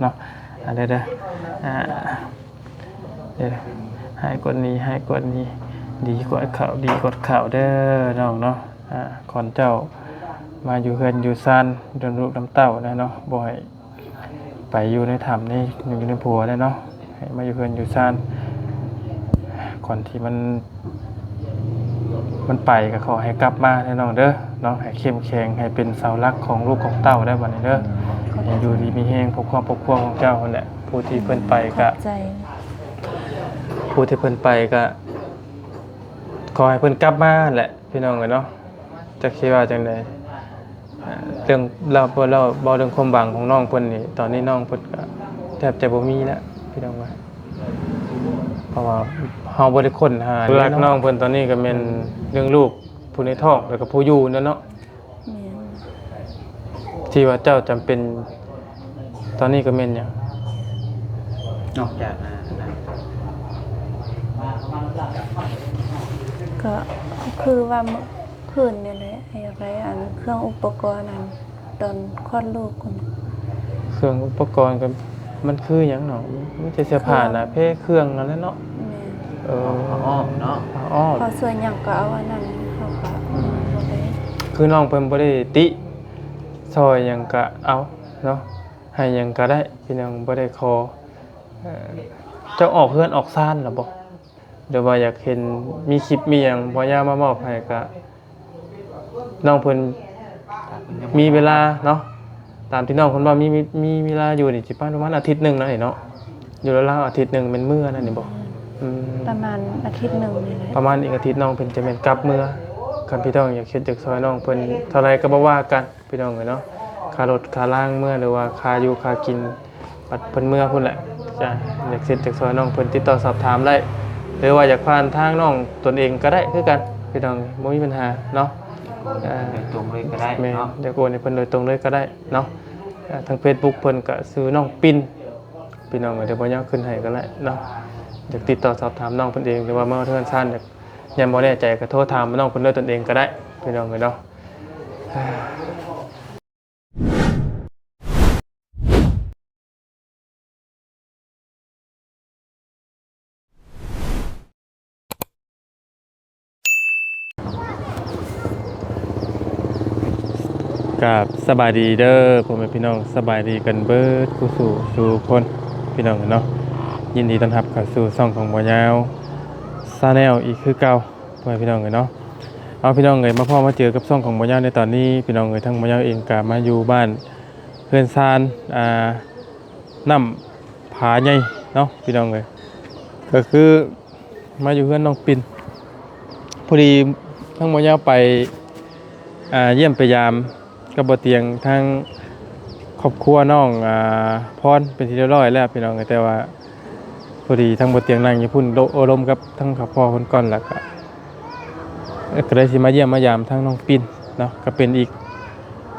ເນາະ ອັນເດີ ເດີ ອ່າ ເດີ ໃຫ້ກວ່ານີ້ ໃຫ້ກວ່ານີ້ ດີກວ່າເຂົ້າ ດີກວ່າເຂົ້າເດີນ້ອງເນາະ. ອ່າ ຂອນເຈົ້າມາຢູ່ເຮືອນຢູ່ຊານ ນຳລູກນຳເຕົ້າແຫຼະເນາະ ບໍ່ໃຫ້ໄປຢູ່ໃນຖ້ຳໃນ ຢູ່ໃນຜົວແລ້ວເນາະ ໃຫ້ມາຢູ່ເຮືອນຢູ່ຊານ. ກ່ອນທີ່ມັນ ມັນໄປກໍຂໍໃຫ້ກັບມາເດີນ້ອງເດີເນາະ ໃຫ້ເຂັ້ມແຂງ ໃຫ້ເປັນເສົາຫຼັກຂອງລູກຂອງເຕົ້າໄດ້ບັດນີ້ເດີ. ໃຫ້ຢູ່ດີມີແຮງ ພວກຄອບຄອບຄົວຂອງເຈົ້າຫັ້ນແຫຼະ. ຜູ້ທີ່ເພິ່ນໄປກໍ ຂອບໃຈ ຜູ້ທີ່ເພິ່ນໄປກໍຂໍໃຫ້ເພິ່ນກັບມາຫັ້ນແຫຼະ ພີ່ນ້ອງເອີຍເນາະ. ຈັກຊິວ່າຈັ່ງໃດ ອ່າ ເລື່ອງລາວ ເວົ້າເລື່ອງຄວາມຫວັງຂອງນ້ອງເພິ່ນນີ້ ຕອນນີ້ນ້ອງເພິ່ນກໍແທບຈະບໍ່ມີແລ້ວ ພີ່ນ້ອງເອີຍ. ເພາະວ່າເຮົາບໍ່ໄດ້ຄົ້ນຫາ ຫຼັກນ້ອງເພິ່ນຕອນນີ້ກໍແມ່ນເລື່ອງລູກ ຜູ້ໃນທ້ອງ ແລ້ວກໍຜູ້ຢູ່ນັ້ນເນາະ. ແມ່ນ ທີ່ວ່າເຈົ້າຈຳເປັນຕອນນີ້ກໍແມ່ນຫຍັງ? ນອກຈາກ ອ່າ ອັນນັ້ນ ກໍຄືວ່າມື້ຄືນນີ້ແຫຼະ ຢາກໄດ້ອັນເຄື່ອງອຸປະກອນອັນຕອນຄອດລູກພຸ້ນ. ເຄື່ອງອຸປະກອນກໍມັນຄືຫຍັງເນາະ? ມີແຕ່ເສື້ອຜ້າໜ້າແພເຄື່ອງນັ້ນແຫຼະເນາະ. ແມ່ນ ເອີ ຜ້າອ້ອມເນາະ ຜ້າອ້ອມ ເຂົາຊ່ວຍຫຍັງກໍເອົາອັນນັ້ນ ເຮົາກໍ ອືມ ບໍ່ໄດ້ ຄືນ້ອງເພິ່ນບໍ່ໄດ້ຕິ ຊ່ອຍຫຍັງກະເອົາເນາະ ໃຫ້ຫຍັງກະໄດ້ ພີ່ນ້ອງ ບໍ່ໄດ້ຂໍ. ເອີ ເຈົ້າອອກເຮືອນອອກຊານແລ້ວບໍ່? ຫຼືວ່າຢາກເຫັນ ມີຄລິບມີຫຍັງ ບໍ່ຍາມາມອບໃຫ້ກະ ນ້ອງເພິ່ນມີເວລາເນາະ ຕາມທີ່ນ້ອງເພິ່ນເວົ້າ ມີ ມີ ມີເວລາຢູ່ນີ້ ຊິປະມານອາທິດໜຶ່ງນະນີ້ເນາະ ຢູ່ລາວໆອາທິດໜຶ່ງແມ່ນເມືອນະນີ້ບໍ່? ອືມ ປະມານອາທິດໜຶ່ງນີ້ແຫຼະ ປະມານອີກອາທິດນ້ອງເພິ່ນຈະແມ່ນກັບເມືອ. ຄັນພີ່ນ້ອງຢາກເຮັດຢາກຊ່ອຍນ້ອງເພິ່ນເທົ່າໃດກໍບໍ່ວ່າກັນ ພີ່ນ້ອງເອີຍເນາະ ຄ່າລົດຄ່າລາງເມືອ ຫຼືວ່າຄ່າຢູ່ຄ່າກິນ ບັດເພິ່ນເມືອພຸ້ນແຫຼະ. ຈະຢາກເຮັດຢາກຊ່ອຍນ້ອງເພິ່ນ ຕິດຕໍ່ສອບຖາມໄດ້ ຫຼືວ່າຢາກຜ່ານທາງນ້ອງຕົນເອງກໍໄດ້ຄືກັນ ພີ່ນ້ອງ ບໍ່ມີບັນຫາເນາະ. ເອີ ໂດຍຕົງເລີຍກໍໄດ້ເນາະ ແມ່ນ ຢາກໂອນໃຫ້ເພິ່ນໂດຍຕົງເລີຍກໍໄດ້ເນາະ. ເອີ ທາງເຟສບຸກເພິ່ນກໍຊື່ນ້ອງປິນ ພີ່ນ້ອງເອີຍ ດຽວບໍ່ຍາວຂຶ້ນໃຫ້ກໍໄດ້ເນາະ. ຢາກຕິດຕໍ່ສອບຖາມນ້ອງເພິ່ນເອງ ຫຼືວ່າມາເຮືອນຊານ ຢາກ ຍັງບໍ່ແນ່ໃຈກໍໂທຖາມນ້ອງເພິ່ນດ້ວຍຕົນເອງກໍໄດ້ ພີ່ນ້ອງເອີຍເນາະ. ກາບສະບາຍດີເດີພໍ່ແມ່ພີ່ນ້ອງ ສະບາຍດີກັນເບິດຄູ່ສູ່ສູ່ຄົນ ພີ່ນ້ອງເນາະ. ຍິນດີຕ້ອນຮັບເຂົ້າສູ່ຊ່ອງຂອງບ່າວຍາວ Channel ອີກຄືເກົ່າ ພໍ່ແມ່ພີ່ນ້ອງເອີຍເນາະ. ເອົາ ພີ່ນ້ອງເອີຍ ມາພໍ້ມາເຈີກັບຊ່ອງຂອງບ່າວຍາວໃນຕອນນີ້ ພີ່ນ້ອງເອີຍ. ທາງບ່າວຍາວເອງກະມາຢູ່ບ້ານເຮືອນຊານ ອ່າ ນ້ຳຜາໃຫຍ່ເນາະ ພີ່ນ້ອງເອີຍ. ກໍຄືມາຢູ່ເຮືອນນ້ອງປິນ ພໍດີທາງບ່າວຍາວໄປ ອ່າ ຢ້ຽມໄປຢາມ ກັບບໍ່ຕຽງ ທາງຄອບຄົວນ້ອງ ອ່າ ພອນ ເປັນທີ່ຮຽບຮ້ອຍແລ້ວ ພີ່ນ້ອງເອີຍ. ແຕ່ວ່າພໍດີທາງບໍ່ຕຽງນັ່ງຢູ່ພຸ້ນ ໂອ້ລົມກັບທາງຄອບຄົວເພິ່ນກ່ອນ ແລ້ວກະ ກໍເລີຍຊິມາຢ້ຽມມາຢາມທາງນ້ອງປິນເນາະ. ກໍເປັນອີກ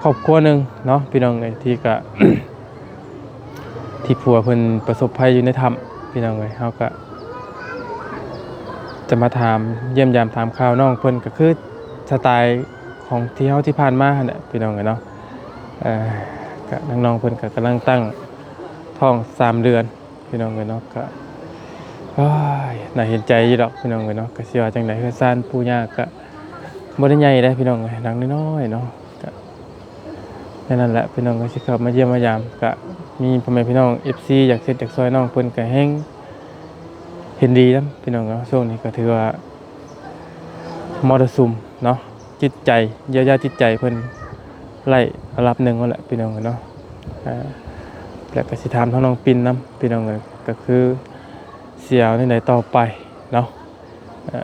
ຄອບຄົວໜຶ່ງເນາະ ພີ່ນ້ອງເອີຍ ທີ່ກະ ທີ່ຜົວເພິ່ນປະສົບໄພຢູ່ໃນຖ້ຳ ພີ່ນ້ອງເອີຍ. ເຮົາກະຈະມາຖາມ ຢ້ຽມຢາມຖາມຂ່າວນ້ອງເພິ່ນ ກໍຄືສະໄຕຂອງທີ່ເຮົາທີ່ຜ່ານມາຫັ້ນແຫຼະ ພີ່ນ້ອງເອີຍເນາະ. ເອີ ກະທາງນ້ອງເພິ່ນກະກຳລັງຕັ້ງທ້ອງສາມເດືອນ ພີ່ນ້ອງເອີຍເນາະ. ກະ ໂອ້ຍ ໜ້າເຫັນໃຈຢູ່ດອກ ພີ່ນ້ອງເອີຍເນາະ. ກະຊິວ່າຈັ່ງໃດ ເຮືອນຊານປູ່ຍ່າກະບໍ່ໄດ້ໃຫຍ່ເດ້ ພີ່ນ້ອງເອີຍ ຫຼັງນ້ອຍໆເນາະ. ກະ ແນວນັ້ນແຫຼະ ພີ່ນ້ອງ ກໍຊິເຂົ້າມາຢ້ຽມມາຢາມ ກະມີພໍ່ແມ່ພີ່ນ້ອງ ເອັຟຊີ ຢາກເຮັດຢາກຊ່ອຍນ້ອງເພິ່ນ ກະແຮງເຫັນດີນຳ ພີ່ນ້ອງເນາະ. ຊ່ວງນີ້ກໍຖືວ່າມໍລະສຸມເນາະ ຈິດໃຈ ຢຽວຢາຈິດໃຈເພິ່ນໄດ້ລະດັບໜຶ່ງແລ້ວແຫຼະ ພີ່ນ້ອງເນາະ. ອ່າ ແລ້ວກໍຊິຖາມທາງນ້ອງປິນນຳ ພີ່ນ້ອງເອີຍ ກໍຄືຊິເອົາແນວໃດຕໍ່ໄປເນາະ. ເອີ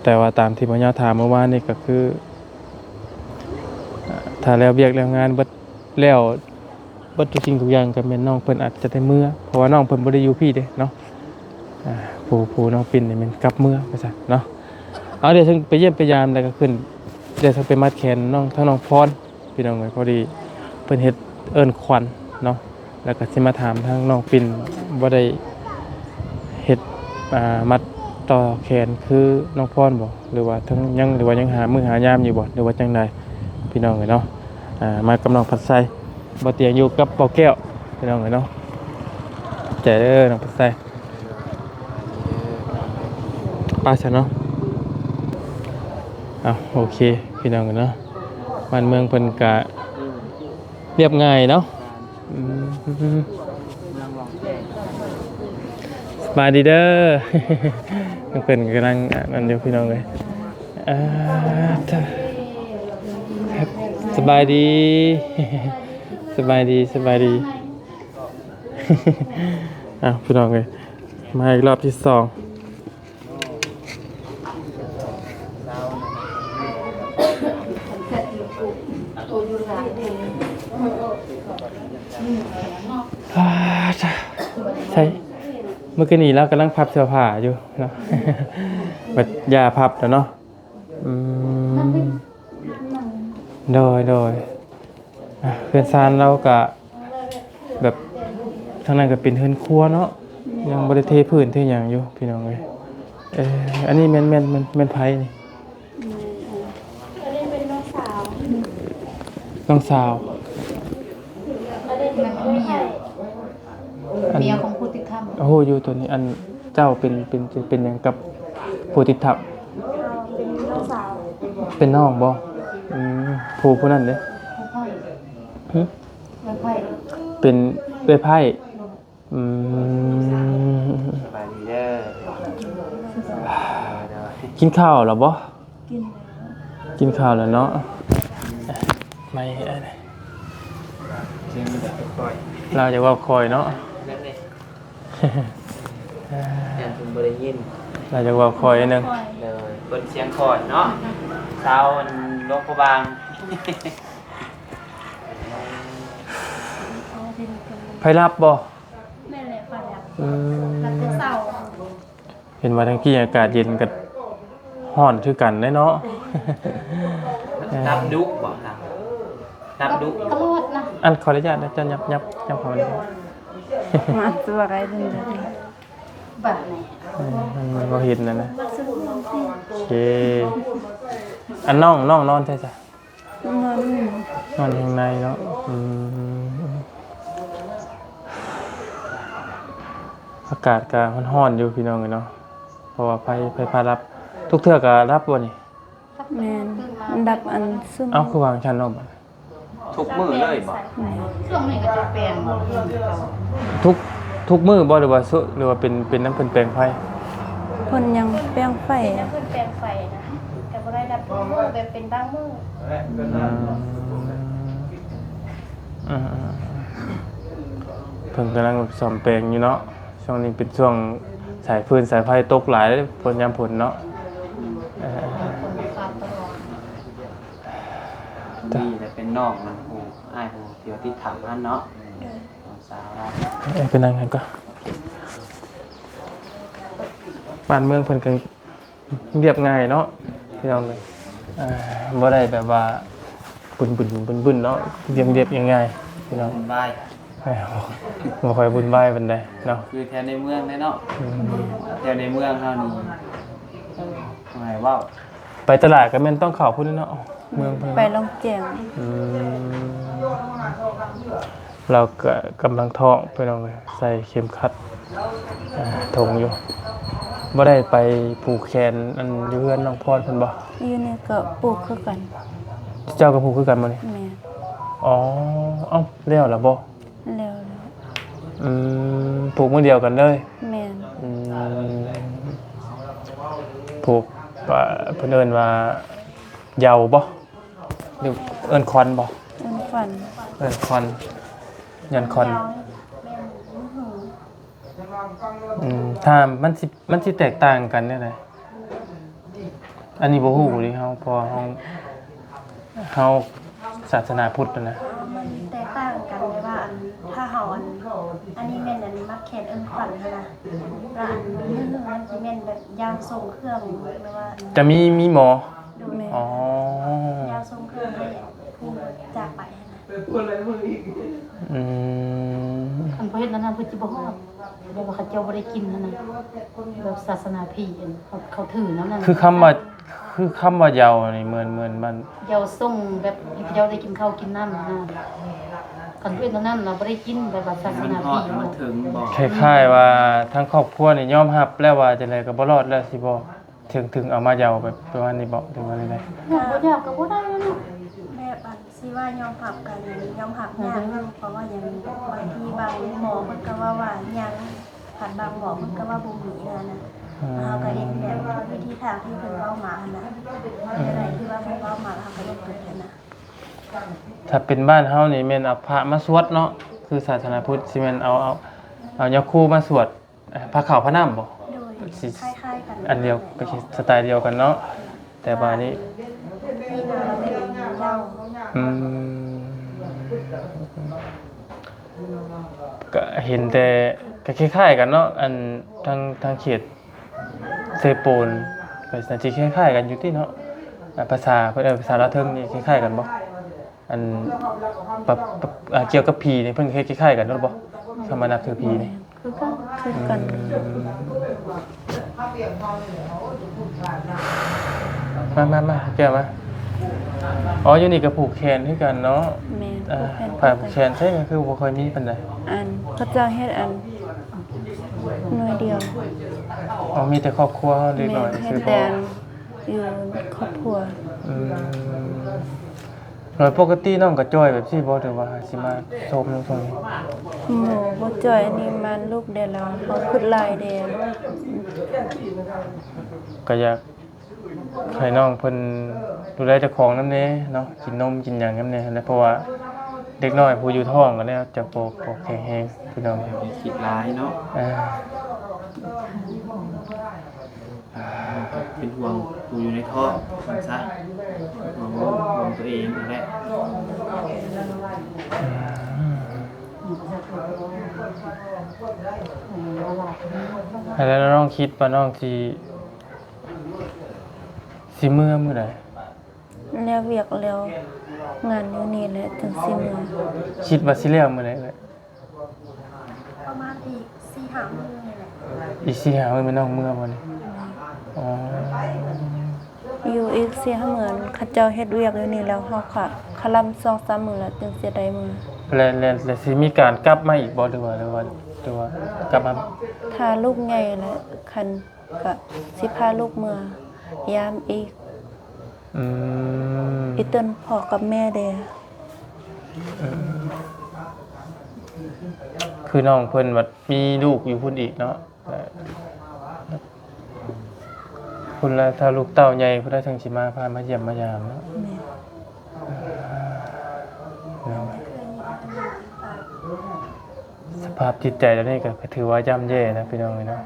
ແຕ່ວ່າຕາມທີ່ບ່າວຍາວຖາມເມື່ອວານນີ້ກໍຄື ເອີ ຖ້າແລ້ວວຽກແລ້ວງານເບິດ ແລ້ວເບິດທຸກສິ່ງທຸກຢ່າງ ກໍແມ່ນນ້ອງເພິ່ນອາດຈະໄດ້ເມືອ ເພາະວ່ານ້ອງເພິ່ນບໍ່ໄດ້ຢູ່ພີ້ເດ້ເນາະ. ອ່າ ຜູ້ ຜູ້ນ້ອງປິນນີ້ແມ່ນກັບເມືອວ່າຊັ້ນເນາະ. ເອົາ ດຽວເຊິ່ງໄປຢ້ຽມໄປຢາມ ແລ້ວກໍຂຶ້ນ ດຽວເຊິ່ງໄປມັດແຂນນ້ອງ ທາງນ້ອງພອນ ພີ່ນ້ອງເອີຍ. ພໍດີເພິ່ນເຮັດເອີ້ນຂວັນເນາະ ແລ້ວກໍຊິມາຖາມທາງນ້ອງປິນ ບໍ່ໄດ້ເຮັດ ອ່າ ມັດຕໍ່ແຂນຄືນ້ອງພອນບໍ່ ຫຼືວ່າທັງຍັງ ຫຼືວ່າຍັງຫາມື້ຫາຍາມຢູ່ບໍ່ ຫຼືວ່າຈັ່ງໃດ ພີ່ນ້ອງເອີຍເນາະ. ອ່າ ມາກັບນ້ອງພັດໄຊ ບໍ່ຕຽງຢູ່ກັບບໍ່ແກ້ວ ພີ່ນ້ອງເອີຍເນາະ. ໃຈເດີນ້ອງປາໄຊ ໄປຊະເນາະ. ເອົາ ໂອເຄ ພີ່ນ້ອງເນາະ ບ້ານເມືອງເພິ່ນກະ ລຽບງ່າຍເນາະ. ອືມ ສະບາຍດີເດີ ເພິ່ນກຳລັງອັນນັ້ນຢູ່ ພີ່ນ້ອງເອີຍ. ອ່າ ສະບາຍດີ ສະບາຍດີ ສະບາຍດີ. ອ້າວ ພີ່ນ້ອງເອີຍ ມາອີກລອບທີສອງ. ອາ ໃສ່ ເມື່ອກີ້ນີ້ລາວກຳລັງພັບເສື້ອຜ້າຢູ່ເນາະ ບັດຢ່າພັບແລ້ວເນາະ. ອືມ ໂດຍ ໂດຍ. ອ່າ ເຮືອນຊານລາວກະແບບ ທາງນັ້ນກະເປັນເຮືອນຄົວເນາະ ຍັງບໍ່ໄດ້ເທພື້ນເທຫຍັງຢູ່ ພີ່ນ້ອງເອີຍ. ເອີ ອັນນີ້ແມ່ນ ແມ່ນ ແມ່ນ ແມ່ນໃຜນີ້? ອັນນີ້ເປັນນ້ອງສາວ ນ້ອງສາວ ອັນ ເມຍຂອງຜູ້ຕິດຖ້ຳ. ໂອ້ ຢູ່ໂຕນີ້ ອັນ ເຈົ້າເປັນ ເປັນ ເປັນຫຍັງກັບຜູ້ຕິດຖ້ຳ? ເປັນນ້ອງສາວ. ເປັນນ້ອງບໍ່? ອືມ ຜູ້ ຜູ້ນັ້ນເດ້? ຫຶ? ເອື້ອຍໃພ້ ເປັນເອື້ອຍໃພ້. ອືມ ສະບາຍດີເດີ. ກິນເຂົ້າແລ້ວບໍ່? ກິນແລ້ວ ກິນເຂົ້າແລ້ວເນາະ. ໄມ ລາວຢາກເວົ້າຄ່ອຍເນາະ ແມ່ນເດ້ ຢ້ານເພິ່ນບໍ່ໄດ້ຍິນ. ລາວຢາກເວົ້າຄ່ອຍໜຶ່ງ ໂດຍ ເພິ່ນສຽງຄ່ອຍເນາະ ຊາວອັນ ຫຼວງພະບາງ. ໃຜຮັບບໍ່? ແມ່ນແຫຼະ ໄປແລ້ວ ອືມ ແຕ່ເຊົ້າ. ເຫັນວ່າທາງກີ້ອາກາດເຢັນກໍຮ້ອນຄືກັນເດ້ເນາະ. ຮັບດຸບໍ່? ຮັບດຸ ຕະຫຼອດນະ. ອັນ ຂໍອະນຸຍາດນະ ເຈົ້າຫຍັບ ຫຍັບ ຫຍັບເຂົ້າມານີ້ ມາສວຍເດີ ບາດນີ້ ເອີ ມັນ ມັນບໍ່ເຫັນຫັ້ນນະ. ໂອເຄ ອັນ ນ້ອງ ນ້ອງນອນໃສຊະ? ນອນ ນອນຂ້າງໃນເນາະ. ອືມ ອາກາດກະຮ້ອນໆຢູ່ພີ່ນ້ອງເອີຍເນາະ ເພາະວ່າໄຟ ໄຟຟ້າດັບ. ທຸກເທື່ອກະດັບບໍ່ນີ້? ແມ່ນ ດັບອັນຊຸມ. ເອົ້າ ຄືວ່າຈັ່ງຊັ້ນເນາະ ບາດ ທຸກມື້ເລີຍບໍ່? ແມ່ນ ຊ່ວງນີ້ກໍຈະແປງ ທຸກ ທຸກມື້ບໍ່ ຫຼືວ່າ ຫຼືວ່າເປັນ ເປັນນຳເພິ່ນແປງໄຟ? ເພິ່ນຍັງແປງໄຟ ເປັນນຳເພິ່ນແປງໄຟນະ ກໍບໍ່ໄດ້ດັບທຸກມື້ ແບບເປັນບາງມື້. ອືມ ອືມ ເພິ່ນກຳລັງສ້ອມແປງຢູ່ເນາະ. ຊ່ວງນີ້ເປັນຊ່ວງສາຍຟືນສາຍໄຟຕົກຫຼາຍເດ້ ຝົນ ຍາມຝົນເນາະ. ເອີ ນີ້ແຫຼະເປັນນ້ອງມັນ ຜູ້ ອ້າຍຜູ້ທີ່ວ່າຕິດຖ້ຳຫັ້ນເນາະ ນ້ອງສາວລາວ. ເອີ ໄປນັ່ງຫັ້ນກ່ອນ. ບ້ານເມືອງເພິ່ນກໍ ລຽບງ່າຍເນາະພີ່ນ້ອງເອີຍ. ເອີ ບໍ່ໄດ້ແບບວ່າບຶນໆ ບຶນໆເນາະ ລຽບໆງ່າຍໆພີ່ນ້ອງ. ເອີ ບໍ່ຄ່ອຍວຸ່ນວາຍປານໃດເນາະ ຄືແຖວໃນເມືອງເດ້ເນາະ. ອືມ ແຖວໃນເມືອງເຮົານີ້ ເອີ ບໍ່ໃຫ້ເວົ້າ. ໄປຕະຫຼາດກໍແມ່ນຕ້ອງເຂົ້າພຸ້ນເນາະ ເມືອງພຸ້ນ ໄປລອງແຈ້ງ. ອືມ ລາວກໍກຳລັງທ້ອງພີ່ນ້ອງເອີຍ ໃສ່ເຂັມຂັດ ອ່າ ຖົງຢູ່. ບໍ່ໄດ້ໄປຜູກແຂນອັນຢູ່ເຮືອນນ້ອງພອນເພິ່ນບໍ່? ຢູ່ນີ້ກໍຜູກຄືກັນ. ເຈົ້າກໍຜູກຄືກັນບໍ່ນີ້? ແມ່ນ. ອໍ ເອົ້າ ແລ້ວລະບໍ່? ແລ້ວແລ້ວ. ອືມ ຜູກມື້ດຽວກັນເລີຍ? ແມ່ນ. ອືມ ຜູກ ເພິ່ນເອີ້ນວ່າເຍົາບໍ່? ຫຼືເອີ້ນຂວັນບໍ່? ເອີ້ນຂວັນ. ເອີ້ນຂວັນ ຍ້ອນຂວັນ. ອືມ ຖ້າມັນຊິ ມັນຊິແຕກຕ່າງກັນແນວໃດ? ອັນນີ້ບໍ່ຮູ້ເດ້ເຮົາ ເພາະວ່າເຮົາ ເຮົາສາສະໜາພຸດນະ. ມັນແຕກຕ່າງກັນແບບວ່າ ອັນ ຖ້າເຮົາ ອັນ ອັນນີ້ແມ່ນ ອັນ ມັດແຂນເອີ້ນຂວັນຫັ້ນນະ ລະອັນ ມັນຊິແມ່ນແບບ ຢາວສົ່ງເຄື່ອງ ແບບວ່າ ຈະມີ ມີໝໍ. ໂດຍ. ແມ່ນ. ອໍ ຢາວສົ່ງເຄື່ອງໃຫ້ຜູ້ຈາກໄປຫັ້ນນະ. ອືມ ຄັນບໍ່ເຮັດແນວນັ້ນເພິ່ນຊິບໍ່ຮອດ ແບບວ່າເຂົາເຈົ້າບໍ່ໄດ້ກິນຫັ້ນນະ ແບບສາສະໜາຜີຫັ້ນ ເຂົາ ເຂົາຖືນຳນັ້ນ. ຄືຄຳວ່າ ຄືຄຳວ່າເຍົານີ້ ເໝືອນ ເໝືອນມັນ ເຍົາສົ່ງ ແບບໃຫ້ເຂົາເຈົ້າໄດ້ກິນເຂົ້າກິນນ້ຳຫັ້ນນະ. ອັນເປັນອັນນັ້ນນະ ບໍ່ໄດ້ກິນ ແບບວ່າສາສະໜາພີເນາະ ເຖິງບໍ່? ຄ້າຍໆວ່າທາງຄອບຄົວນີ້ຍອມຮັບແລ້ວວ່າຈັ່ງໃດກໍບໍ່ລອດແລ້ວ ຊິບໍ່ ເຖິງ ເຖິງເອົາມາເຍົາ ແບບປະມານນີ້ບໍ່ ຫຼືວ່າແນວໃດ? ບໍ່ຢາກກໍບໍ່ໄດ້ເນາະ ແບບອັນ ຊິວ່າຍອມຮັບກໍຍັງຍອມຮັບຍາກຢູ່ ເພາະວ່າຍັງ ບາງທີບາງໝໍເພິ່ນກໍເວົ້າວ່າຍັງ ພັດບາງໝໍເພິ່ນກໍວ່າບໍ່ມີຫັ້ນນະ ອືມ ເຮົາກໍເຮັດແບບວິທີທາງທີ່ເພິ່ນເວົ້າມາຫັ້ນນະ ອືມ ແນວໃດທີ່ວ່າເພິ່ນເວົ້າມາ ເຮົາກໍເຮັດຕົວນັ້ນນະ. ຖ້າເປັນບ້ານເຮົານີ້ແມ່ນເອົາພະມາສວດເນາະ ຄືສາສະໜາພຸດຊິແມ່ນເອົາ ເອົາ ເອົາຍາຄູມາສວດ ພະເຂົ້າພະນ້ຳບໍ່? ໂດຍ ຊິ ຄ້າຍໆກັນ ອັນດຽວ ສະໄຕດຽວກັນເນາະ ແຕ່ວ່ານີ້ ອືມ ກະເຫັນແຕ່ ກະຄ້າຍໆກັນເນາະ ອັນທາງ ທາງເຂດເຊໂປນ ກະໜ້າຊິຄ້າຍໆກັນຢູ່ຕິເນາະ ອາ ພາສາ ເພິ່ນເອີ້ນພາສາລາວເທິງນີ້ຄ້າຍໆກັນບໍ່? ອັນ ປະ ປະ ອາ ກ່ຽວກັບຜີນີ້ເພິ່ນເຮັດຄ້າຍໆກັນໂລດບໍ່? ຄຳວ່ານັບຖືຜີນີ້ ຄືກັນ ຄືກັນ ອືມ ມາ ມາ ມາ ແກ້ວມາ ອໍ ຢູ່ນີ້ກໍຜູກແຂນຄືກັນເນາະ ແມ່ນ ອາ ຜູກແຂນ ຜູກແຂນໃຊ້ກໍຄືບໍ່ຄ່ອຍມີປານໃດ ອັນ ເຂົາເຈົ້າເຮັດອັນໜ່ວຍດຽວ ອໍ ມີແຕ່ຄອບຄົວເຮົາເດັກນ້ອຍ ແມ່ນ ເຮັດແຕ່ຢູ່ຄອບຄົວ ອືມ ໂດຍປົກກະຕິນ້ອງກະຈ່ອຍແບບຊີ້ບໍ່ ຫຼືວ່າຊິມາໂຊມນຳຊ່ວງນີ້? ບໍ່ ບໍ່ຈ່ອຍ ອັນນີ້ມາລູກແດ່ລາວ ເຮົາຄຶດຫຼາຍແດ່ ກະຢາກໃຫ້ນ້ອງເພິ່ນດູແລເຈົ້າຂອງນຳແດ່ເນາະ ກິນນົມກິນຫຍັງນຳແດ່ຫັ້ນແຫຼະ ເພາະວ່າເດັກນ້ອຍຜູ້ຢູ່ທ້ອງກະແລ້ວຈະບໍ່ ບໍ່ແຂງແຮງພີ່ນ້ອງ ຄິດຫຼາຍເນາະ ເອີ ເປັນຫ່ວງຜູ້ຢູ່ໃນທ້ອງວ່າຊັ້ນ ເປັນຫ່ວງລູກຫ່ວງຕົວເອງຫັ້ນແຫຼະ ແລ້ວນ້ອງຄິດວ່ານ້ອງຊິ ຊິເມືອມື້ໃດ? ແລ້ວວຽກແລ້ວງານຢູ່ນີ້ແຫຼະ ຈຶ່ງຊິເມືອ. ຄິດວ່າຊິແລ້ວມື້ໃດເອື້ອຍ? ປະມານອີກສີ່ຫ້າມື້ນີ້ແຫຼະ. ອີກສີ່ຫ້າມື້ແມ່ນນ້ອງເມືອບໍ່ນີ້? ແມ່ນ. ອໍ ຢູ່ອີກສີ່ຫ້າມື້ ເຂົາເຈົ້າເຮັດວຽກຢູ່ນີ້ແລ້ວ ເຮົາກະຄະລຳສອງສາມມື້ແລ້ວຈຶ່ງຊິໄດ້ເມືອ. ແລ້ວ ແລ້ວ ແລ້ວຊິມີການກັບມາອີກບໍ່ ຫຼືວ່າ ຫຼືວ່າ ຫຼືວ່າກັບມາ? ຖ້າລູກໃຫຍ່ແລ້ວ ຄັນ ກະຊິພາລູກເມືອຢາມອີກ ອືມ ອີກຕົນພໍ່ກັບແມ່ເດ. ອືມ ຄືນ້ອງເພິ່ນບັດມີລູກຢູ່ພຸ້ນອີກເນາະ ພຸ້ນລະ ຖ້າລູກເຕົ້າໃຫຍ່ພຸ້ນລະ ຈັ່ງຊິມາ ພາມາຢ້ຽມມາຢາມເນາະ. ແມ່ນ. ສະພາບຈິດໃຈດຽວນີ້ກະຖືວ່າຢ້ຳແຍ່ນະ ພີ່ນ້ອງເອີຍເນາະ.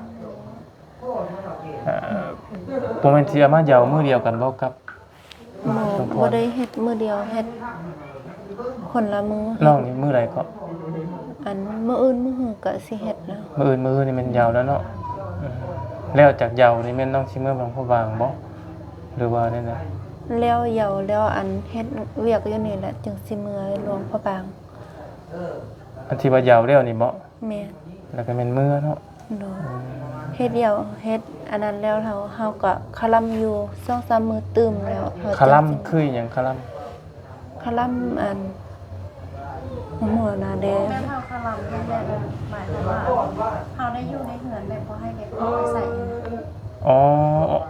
ເອີ ບໍ່ແມ່ນຊິເອົາມາເຍົາມື້ດຽວກັນບໍ່ກັບ? ບໍ່ ບໍ່ໄດ້ເຮັດມື້ດຽວ ເຮັດຄົນລະມື້. ນ້ອງນີ້ມື້ໃດເກາະ? ອັນມື້ອື່ນມື້ຮືກະຊິເຮັດແລ້ວ. ມື້ອື່ນມື້ຮືນີ້ແມ່ນເຍົາແລ້ວເນາະ. ອືມ ແລ້ວຈາກເຍົານີ້ແມ່ນນ້ອງຊິເມືອຫຼວງພະບາງບໍ່ ຫຼືວ່າແນວໃດ? ແລ້ວເຍົາແລ້ວ ອັນເຮັດວຽກຢູ່ນີ້ແຫຼະ ຈຶ່ງຊິເມືອຫຼວງພະບາງ. ອັນທີ່ວ່າເຍົາແລ້ວນີ້ເບາະ? ແມ່ນ. ແລ້ວກໍແມ່ນເມືອເນາະ? ໂດຍ. ອືມ ເຮັດວຽກ ເຮັດອັນນັ້ນແລ້ວ ເຮົາ ເຮົາກໍຄະລຳຢູ່ສອງສາມມື້ຕື່ມແລ້ວ ຄະລຳຄືອີ່ຫຍັງ? ຄະລຳ ຄະລຳ ອັນ ຫົວໜ້າແດ່ ບໍ່ແມ່ນເຮົາຄະລຳ ແບບໝາຍຄວາມວ່າເຮົາໄດ້ຢູ່ໃນເຮືອນ ແບບບໍ່ໃຫ້ແບບອອກໄປໃສ. ອໍ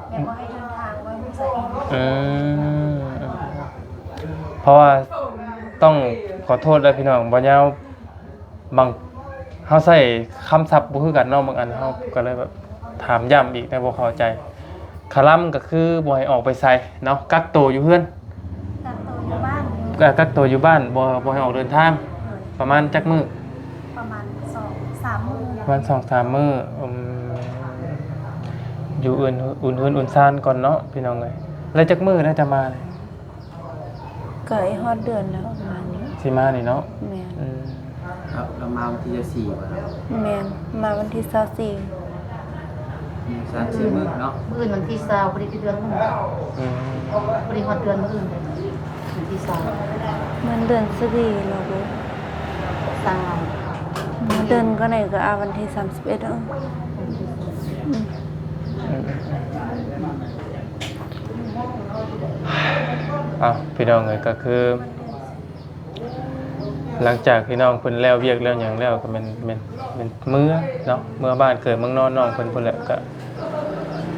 ແບບບໍ່ໃຫ້ເດີນທາງ ບໍ່ໃຫ້ໄປໃສ. ອືມ ເພາະວ່າ ຕ້ອງຂໍໂທດເດີພີ່ນ້ອງ ບໍ່ຍາວ ບາງ ເຮົາໃຊ້ຄຳສັບບໍ່ຄືກັນເນາະ ບາງອັນເຮົາກໍເລີຍແບບຖາມຢ້ຳອີກແນວບໍ່ເຂົ້າໃຈ. ຄະລຳກໍຄືບໍ່ໃຫ້ອອກໄປໃສເນາະ ກັກໂຕຢູ່ເຮືອນ ກັກໂຕຢູ່ບ້ານ ເອີ ກັກໂຕຢູ່ບ້ານ ບໍ່ ບໍ່ໃຫ້ອອກເດີນທາງ. ປະມານຈັກມື້? ປະມານສອງສາມມື້ ປະມານສອງສາມມື້. ອືມ ຢູ່ເຮືອນ ອຸ່ນເຮືອນອຸ່ນຊານກ່ອນເນາະ ພີ່ນ້ອງເອີຍ. ແລ້ວຈັກມື້ແລ້ວຈະມານີ້? ໃກ້ຮອດເດືອນແລ້ວ ປະມານນີ້ ຊິມານີ້ເນາະ. ແມ່ນ. ອືມ ແລ້ວ ແລ້ວມາວັນທີຊາວສີ່ບໍ່? ແມ່ນ ມາວັນທີຊາວສີ່. ອືມ ສາມສີ່ມື້ເນາະ ມື້ອື່ນວັນທີຊາວ ພໍດີເດືອນໜຶ່ງ. ອືມ ພໍດີຮອດເດືອນມື້ອື່ນເດ້ ວັນທີຊາວ. ມັນເດືອນສະດີເນາະ ສາມ ເດືອນກໍໄດ້ກໍ ອາ ວັນທີສາມສິບເອັດ. ເອີ ເອົາ ພີ່ນ້ອງເອີຍ ກໍຄື ຫຼັງຈາກທີ່ນ້ອງເພິ່ນແລ້ວວຽກແລ້ວຫຍັງແລ້ວ ກໍແມ່ນ ແມ່ນ ແມ່ນເມືອເນາະ ເມືອບ້ານເກີດເມືອງນອນນ້ອງເພິ່ນພຸ້ນແຫຼະ. ກໍ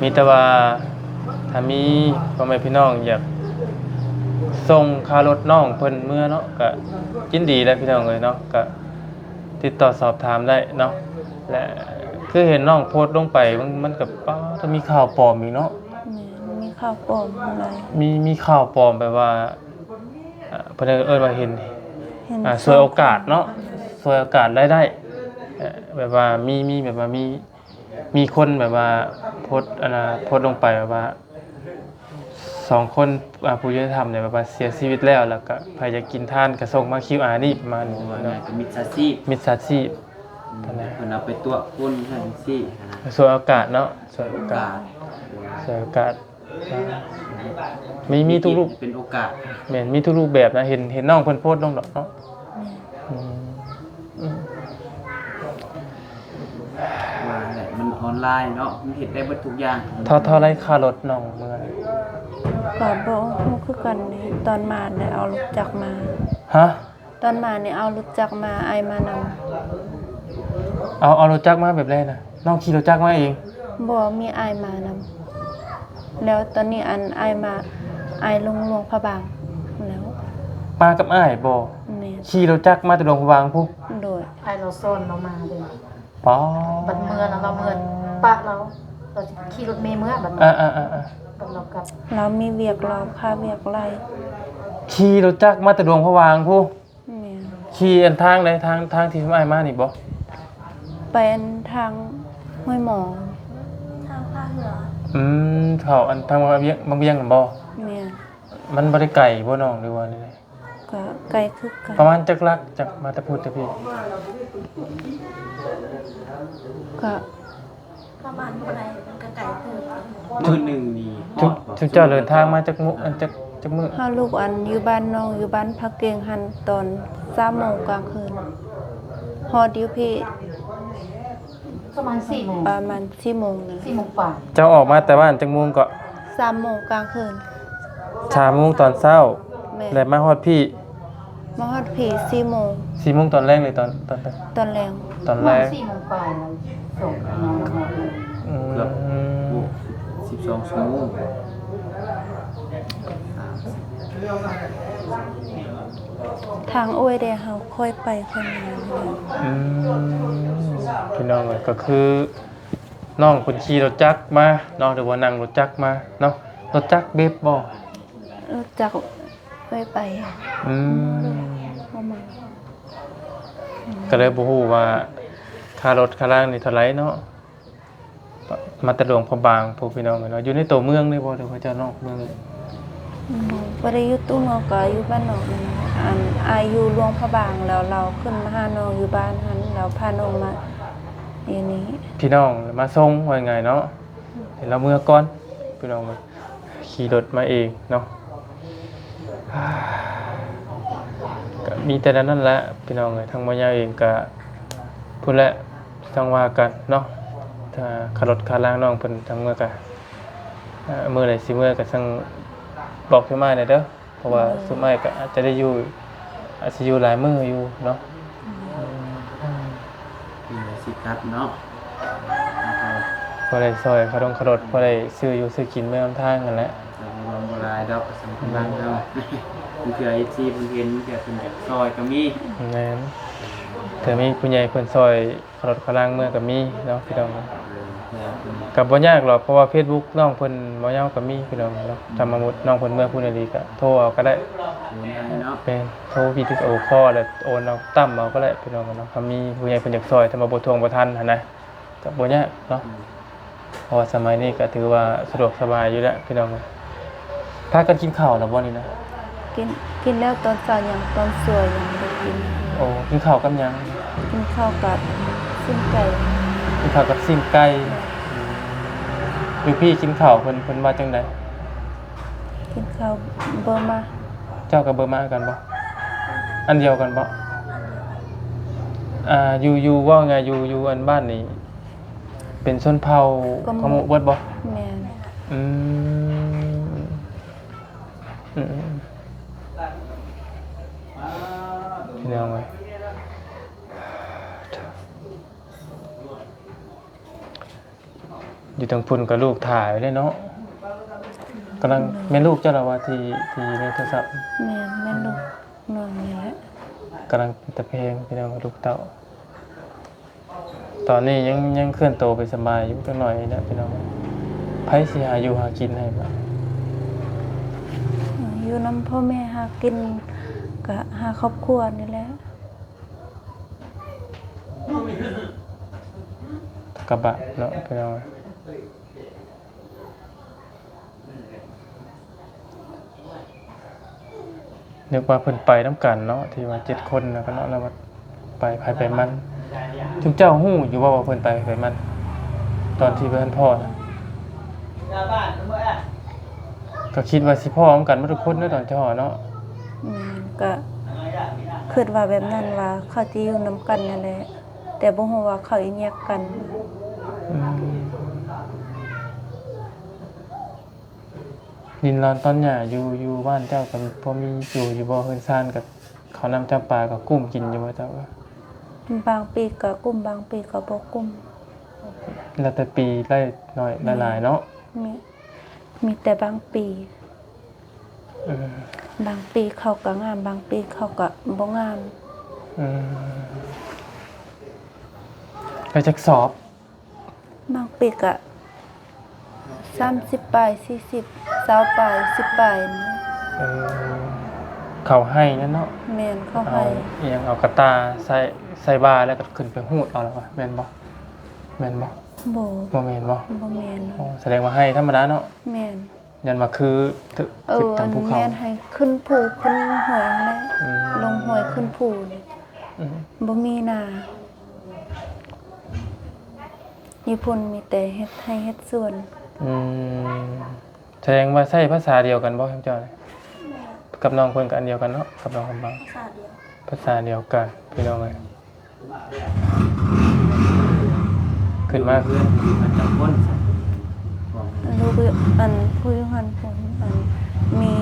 ມີແຕ່ວ່າຖ້າມີພໍ່ແມ່ພີ່ນ້ອງຢາກສົ່ງຄ່າລົດນ້ອງເພິ່ນເມືອເນາະ ກໍຍິນດີແຫຼະພີ່ນ້ອງເອີຍເນາະ. ກໍຕິດຕໍ່ສອບຖາມໄດ້ເນາະ. ແລະ ຄືເຫັນນ້ອງໂພສລົງໄປ ມັນ ມັນກໍ ປ້າດ ມີຂ່າວປອມອີກເນາະ. ແມ່ນ ມີຂ່າວປອມຫຼາຍ ມີ ມີຂ່າວປອມແບບວ່າ ອ່າ ເພິ່ນເອີ້ນວ່າເຫັນ ເຫັນ ອ່າ ສ- ສວຍໂອກາດເນາະ ສວຍໂອກາດລາຍໄດ້ ເອີ ແບບວ່າມີ ມີແບບວ່າມີ ມີຄົນແບບວ່າໂພສ ອັນນ່າ ໂພສລົງໄປແບບວ່າ ສອງຄົນ ອ່າ ຜູ້ຢູ່ໃນຖ້ຳນີ້ແບບວ່າເສຍຊີວິດແລ້ວ ແລ້ວກໍໃຜຢາກກິນທານກໍສົ່ງມາຄິວອານີ້ ປະມານນີ້ເນາະ. ມິດສາຊີບ ມິດສາຊີບ ອືມ ຫັ້ນນະ ເພິ່ນເອົາໄປຕົວະຄົນ ຈັ່ງຊີ້ຫັ້ນນະ ສວຍໂອກາດເນາະ ສວຍໂອກາດ ສວຍໂອກາດ ມີ ມີທຸກຮູບ ເປັນໂອກາດ ແມ່ນ ມີທຸກຮູບແບບນະ. ເຫັນ ເຫັນນ້ອງເພິ່ນໂພສລົງດອກເນາະ. ແມ່ນ ອືມ ອືມ ວ່າແຫຼະ ມັນອອນລາຍເນາະ ມັນເຮັດໄດ້ເບິດທຸກຢ່າງ. ເທົ່າ ເທົ່າໃດຄ່າລົດນ້ອງເມືອ? ກໍບໍ່ຮູ້ຄືກັນເດ ຕອນມາໄດ້ເອົາລົດຈັກມາ. ຮະ? ຕອນມານີ້ເອົາລົດຈັກມາ ອ້າຍມານຳ. ເອົາ ເອົາລົດຈັກມາແບບໃດນະ? ນ້ອງຂີ່ລົດຈັກມາເອງ? ບໍ່ ມີອ້າຍມານຳ. ແລ້ວຕອນນີ້ ອັນ ອ້າຍມາ ອ້າຍລົງຫຼວງພະບາງແລ້ວ. ມາກັບອ້າຍບໍ່? ແມ່ນ. ຂີ່ລົດຈັກມາແຕ່ຫຼວງພະບາງພຸ້ນ? ໂດຍ. ອ້າຍລາວຊ້ອນລາວມາເດ້. ປາ ບັດເມືອລາວ ລາວເມືອປະລາວ ລາວຊິຂີ່ລົດເມເມືອ ບັດ ເອີໆໆໆ ບັດລາວກັບ ລາວມີວຽກ ລາວຄາວຽກຫຼາຍ. ຂີ່ລົດຈັກມາແຕ່ຫຼວງພະບາງພຸ້ນ? ແມ່ນ. ຂີ່ອັນທາງໃດ? ທາງ ທາງທີ່ຊຸມອ້າຍມານີ້ບໍ່? ໄປອັນທາງຫ້ວຍໝໍ. ທາງພາກເໜືອ. ອືມ ເຂົ້າອັນທາງວັງວຽງ ວັງວຽງນັ້ນບໍ່? ແມ່ນ. ມັນບໍ່ໄດ້ໄກບໍ່ນ້ອງ ຫຼືວ່າແນວໃດ? ກໍໄກຄືກັນ. ປະມານຈັກຫຼັກ ຈາກມາແຕ່ພຸ້ນແຕ່ພີ້? ກໍປະມານບໍ່ໄດ້ ມັນກໍໄກເຕີບ. ມື້ໜຶ່ງນີ້ຮອດບໍ່? ຊຸມເຈົ້າເດີນທາງມາຈັກມື້ ອັນ ຈັກ ຈັກມື້? ເຮົາລຸກ ອັນ ຢູ່ບ້ານນ້ອງ ຢູ່ບ້ານພະເກັງຫັ້ນ ຕອນສາມໂມງກາງຄືນ ຮອດຢູ່ພີ້ ປະມານສີ່ໂມງ ປະມານສີ່ໂມງນະ ສີ່ໂມງປາຍ. ເຈົ້າອອກມາແຕ່ບ້ານຈັກໂມງເກາະ? ສາມໂມງກາງຄືນ. ສາມໂມງຕອນເຊົ້າ. ແມ່ນ. ແລ້ວມາຮອດພີ້? ມາຮອດພີ້ສີ່ໂມງ. ສີ່ໂມງຕອນແລງ ຫຼືຕອນ ຕອນໃດ? ຕອນແລງ. ຕອນແລງ ສີ່ໂມງປາຍ ສອງໂມງ. ອືມ ເກືອບ ໂອ້ ສິບສອງຊົ່ວໂມງ. ທາງໂອ້ຍເດ ເຮົາຄ່ອຍໄປຄ່ອຍມາ. ອືມ ພີ່ນ້ອງເອີຍ ກໍຄືນ້ອງເພິ່ນຂີ່ລົດຈັກມາເນາະ ຫຼືວ່ານັ່ງລົດຈັກມາເນາະ. ລົດຈັກເບັບບໍ່? ລົດຈັກໄວ້ໄປ. ອືມ ບໍ່ມາ. ກໍເລີຍບໍ່ຮູ້ວ່າຄ່າລົດຄ່າລາງນີ້ເທົ່າໃດເນາະ. ມາແຕ່ຫຼວງພະບາງພຸ້ນ ພີ່ນ້ອງເອີຍເນາະ. ຢູ່ໃນຕົວເມືອງເລີຍບໍ່ ຫຼືວ່າຈາກນອກເມືອງ? ບໍ່ ບໍ່ໄດ້ຢູ່ຕົວເມືອງ ກໍຢູ່ບ້ານນອກນີ້. ອັນ ອ້າຍຢູ່ຫຼວງພະບາງ ແລ້ວລາວຂຶ້ນມາຫານ້ອງຢູ່ບ້ານຫັ້ນ ແລ້ວພານ້ອງມາຢູ່ນີ້. ພີ່ນ້ອງມາສົ່ງ ວ່າງ່າຍເນາະ. ອືມ ແລ້ວເມືອກ່ອນ ພີ່ນ້ອງເອີຍ. ຂີ່ລົດມາເອງເນາະ. ກໍມີແຕ່ນັ້ນນັ້ນແຫຼະ ພີ່ນ້ອງເອີຍ. ທາງບໍ່ຍາວເອງກໍພຸ້ນແຫຼະ ຈັ່ງວ່າກັນເນາະ. ຖ້າຄ່າລົດຄ່າລາງນ້ອງເພິ່ນທາງເມືອກໍ ເອີ ມື້ໃດຊິເມືອກໍຈັ່ງບອກເພິ່ນມາແດ່ເດີ. ເພາະວ່າ ໂດຍ ຊຸມອ້າຍກໍອາດຈະໄດ້ຢູ່ ອາດຊິຢູ່ຫຼາຍມື້ຢູ່ເນາະ. ອືມ ອືມ ມີແຕ່ຊິກັບເນາະ ພໍໄດ້ຊ່ອຍຄ່າລົງຄ່າລົດ ພໍໄດ້ຊື້ຢູ່ຊື້ກິນເມືອນຳທາງຫັ້ນແຫຼະ. ກໍບໍ່ຫຼວງບໍ່ຫຼາຍດອກ ສຳລັບເຮົາ ບາງເທື່ອເອັຟຊີເພິ່ນເຫັນ ບາງເທື່ອເພິ່ນຢາກຊ່ອຍກໍມີ. ແມ່ນ ເທື່ອມີຜູ້ໃຫຍ່ເພິ່ນຊ່ອຍ ຄ່າລົດຄ່າລາງເມືອກໍມີເນາະ ພີ່ນ້ອງ. ເອີ ກໍບໍ່ຍາກດອກ ເພາະວ່າເຟສບຸກນ້ອງເພິ່ນ ບໍ່ຍາວກໍມີ ພີ່ນ້ອງເນາະ. ຖ້າສົມມຸດນ້ອງເພິ່ນເມືອພຸ້ນອີ່ຫຼີ ກໍໂທເອົາກໍໄດ້ ໂອນເອົາເນາະ. ແມ່ນ ໂທວິດີໂອຄໍ ແລ້ວໂອນເອົາ ຕຳເອົາກໍໄດ້ ພີ່ນ້ອງເນາະ. ຖ້າມີຜູ້ໃຫຍ່ເພິ່ນຢາກຊ່ອຍ ຖ້າວ່າບໍ່ທວງບໍ່ທັນຫັ້ນນະ ກໍບໍ່ຍາກເນາະ. ອືມ ເພາະວ່າສະໄໝນີ້ກໍຖືວ່າສະດວກສະບາຍຢູ່ແລ້ວ ພີ່ນ້ອງເອີຍ. ພາກັນກິນເຂົ້າແລ້ວບໍ່ນີ້ນະ? ກິນ ກິນແລ້ວຕອນເຊົ້າຍັງ ຕອນສວຍຍັງບໍ່ໄດ້ກິນ. ໂອ້ ກິນເຂົ້າກັບຫຍັງ? ກິນເຂົ້າກັບຊີ້ນໄກ່. ກິນເຂົ້າກັບຊີ້ນໄກ່. ແມ່ນ. ອືມ ຢູ່ພີ້ກິນເຂົ້າ ເພິ່ນ ເພິ່ນວ່າຈັ່ງໃດ? ກິນເຂົ້າເບີມາ. ເຈົ້າກໍເບີມາຄືກັນບໍ່? ອັນດຽວກັນບໍ່? ອ່າ ຢູ່ ຢູ່ ເວົ້າງ່າຍ ຢູ່ ຢູ່ອັນບ້ານນີ້ ເປັນຊົນເຜົ່າຂະມຸເບິດບໍ່? ແມ່ນ. ອືມ ອືມ. ພີ່ນ້ອງເອີຍ. ຢູ່ທາງພຸ້ນກໍລູກຖ້າຢູ່ເດ້ເນາະ. ກຳລັງ ແມ່ນລູກເຈົ້າລະວ່າທີ່ ທີ່ໃນໂທລະສັບ? ແມ່ນ ແມ່ນລູກນ້ອງນີ້ແຫຼະ. ກຳລັງເປັນຕາແພງພີ່ນ້ອງ ລູກເຕົ້າ. ຕອນນີ້ຍັງ ຍັງເຄື່ອນໂຕໄປສະບາຍຢູ່ ຈັກໜ້ອຍນີ້ແຫຼະພີ່ນ້ອງ. ໃຜຊິຫາຢູ່ຫາກິນໃຫ້ບາດ? ຢູ່ນຳພໍ່ແມ່ຫາກິນ ກະຫາຄອບຄົວນີ້ແຫຼະ. ກະບະເນາະພີ່ນ້ອງ. ນຶກວ່າເພິ່ນໄປນຳກັນເນາະ ທີ່ວ່າເຈັດຄົນນະ ກະເນາະ ແລ້ວວ່າໄປໃຜໄປມັນ. ຈຸມເຈົ້າຮູ້ຢູ່ບໍ່ວ່າເພິ່ນໄປໃຜໄປມັນ ຕອນທີ່ບໍ່ທັນພໍ້ນະ? ກະຄິດວ່າຊິພໍ້ນຳກັນໝົດທຸກຄົນເນາະ ຕອນເຈົ້າເນາະ. ແມ່ນ ກະຄິດວ່າແບບນັ້ນ ວ່າເຂົາຊິຢູ່ນຳກັນນັ້ນແຫຼະ ແຕ່ບໍ່ຮູ້ວ່າເຂົາຊິແຍກກັນ. ອືມ. ດິນລອນຕອນຫຍ້າຢູ່ ຢູ່ບ້ານເຈົ້າກໍພໍມີຢູ່ຢູ່ບໍ່? ເຮືອນຊານກັບເຂົ້ານ້ຳຈຳປາກໍກຸ້ມກິນຢູ່ບໍ່ເຈົ້າ? ບາງປີກໍກຸ້ມ ບາງປີກໍບໍ່ກຸ້ມ. ແລ້ວແຕ່ປີ ໄດ້ໜ້ອຍ ແມ່ນ ໄດ້ຫຼາຍເນາະ. ມີ ມີແຕ່ບາງປີ. ເອີ ບາງປີເຂົ້າກໍງາມ ບາງປີເຂົ້າກໍບໍ່ງາມ. ເອີ ໄດ້ຈັກສອບ? ບາງປີກະສາມສິບປາຍ ສີ່ສິບ ຊາວປາຍ ສິບປາຍ. ເອີ ເຂົ້າໄຮ່ນັ້ນເນາະ. ແມ່ນ ເຂົ້າໄຮ່. ເອົາອີ່ຫຍັງ ເອົາກະຕ່າໃສ່ ໃສ່ບ່າ ແລ້ວກໍຂຶ້ນໄປຮູດເອົາລະວ່າ ແມ່ນບໍ່? ແມ່ນບໍ່? ບໍ່ ບໍ່ແມ່ນບໍ່? ບໍ່ແມ່ນ. ອໍ ສະແດງວ່າໄຮ່ທຳມະດາເນາະ. ແມ່ນ. ຢ້ານວ່າຄື ເອີ ຂຶ້ນຕາມພູເຂົາ. ແມ່ນ ໃຫ້ຂຶ້ນພູຂຶ້ນຫ້ວຍຫັ້ນແຫຼະ. ອືມ ລົງຫ້ວຍຂຶ້ນພູນີ້. ອືມ ບໍ່ມີນາ. ຢູ່ພຸ້ນມີແຕ່ເຮັດໄຮ່ເຮັດສວນ. ອືມ ສະແດງວ່າໃຊ້ພາສາດຽວກັນບໍ່ ເຈົ້າ ກັບນ້ອງເພິ່ນ? ກໍອັນດຽວກັນເນາະ ກັບນ້ອງຄຳບາງ. ພາສາດຽວ ພາສາດຽວກັນ ພີ່ນ້ອງເອີຍ. ຂຶ້ນມາ ເຮືອນຢູ່ກັນຈັກຄົນ? ລູກ ອັນ ຜູ້ຢູ່ຫັ້ນ ອັນ ມີ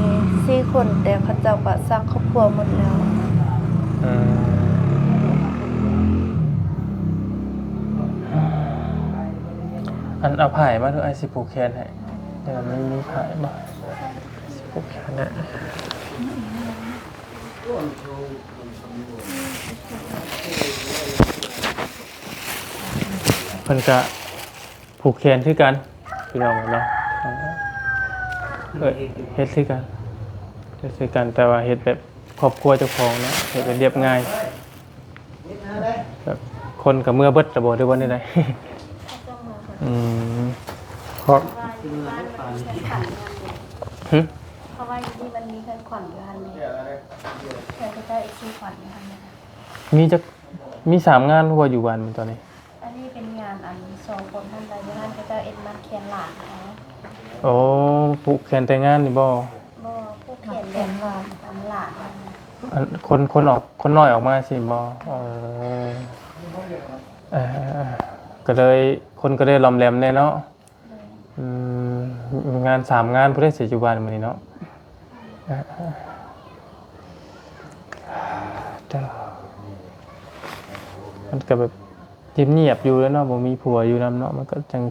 ສີ່ຄົນ ແຕ່ເຂົາເຈົ້າກໍສ້າງຄອບຄົວໝົດແລ້ວ. ເອີ ອັນ ເອົາຜ້າມາດູ ອ້າຍຊິຜູກແຂນໃຫ້. ເອີ ມັນມີຜ້າບໍ່? ຊິຜູກແຂນໃຫ້. ເພິ່ນກະຜູກແຂນຄືກັນ ພີ່ນ້ອງເນາະ. ເອີ ເຮັດຄືກັນ ເຮັດຄືກັນ ແຕ່ວ່າເຮັດແບບຄອບຄົວເຈົ້າຂອງເນາະ ເຮັດແບບລຽບງ່າຍ. ແບບຄົນກໍເມືອເບິດລະບໍ່ ຫຼືວ່າແນວໃດ? ອືມ ເພາະ ຫຶ? ເພາະວ່າຢູ່ນີ້ມັນມີເຮືອນຂວັນຢູ່ຫັ້ນເດ ເຮືອນເຂົາເຈົ້າເອັຟຊີຂວັນຢູ່ຫັ້ນເດ. ມີຈັກ ມີສາມງານບໍ່ຢູ່ບ້ານມັນຕອນນີ້? ອັນນີ້ເປັນງານ ອັນ ສອງຄົນຫັ້ນລະ ຢູ່ຫັ້ນເຂົາເຈົ້າເອັດມັດແຂນຫຼານເຂົາ. ໂອ້ ຜູກແຂນແຕ່ງງານນີ້ບໍ່? ບໍ່ ຜູກແຂນແບບ ອັນ ຫຼານ. ອັນ ຄົນ ຄົນອອກ ຄົນນ້ອຍອອກມາຊີ້ບໍ່? ເອີ ເອີ ກໍເລີຍ ຄົນກໍເລີຍຫຼອມແຫຼມແດ່ເນາະ. ອືມ ງານສາມງານພຸ້ນເດ້ ຊິຢູ່ບ້ານມື້ນີ້ເນາະ. ເອີ ເອີ ເອີ ມັນກໍແບບງຽບໆຢູ່ແລ້ວເນາະ ບໍ່ມີຜົວຢູ່ນຳເນາະ ມັນກໍຈັ່ງ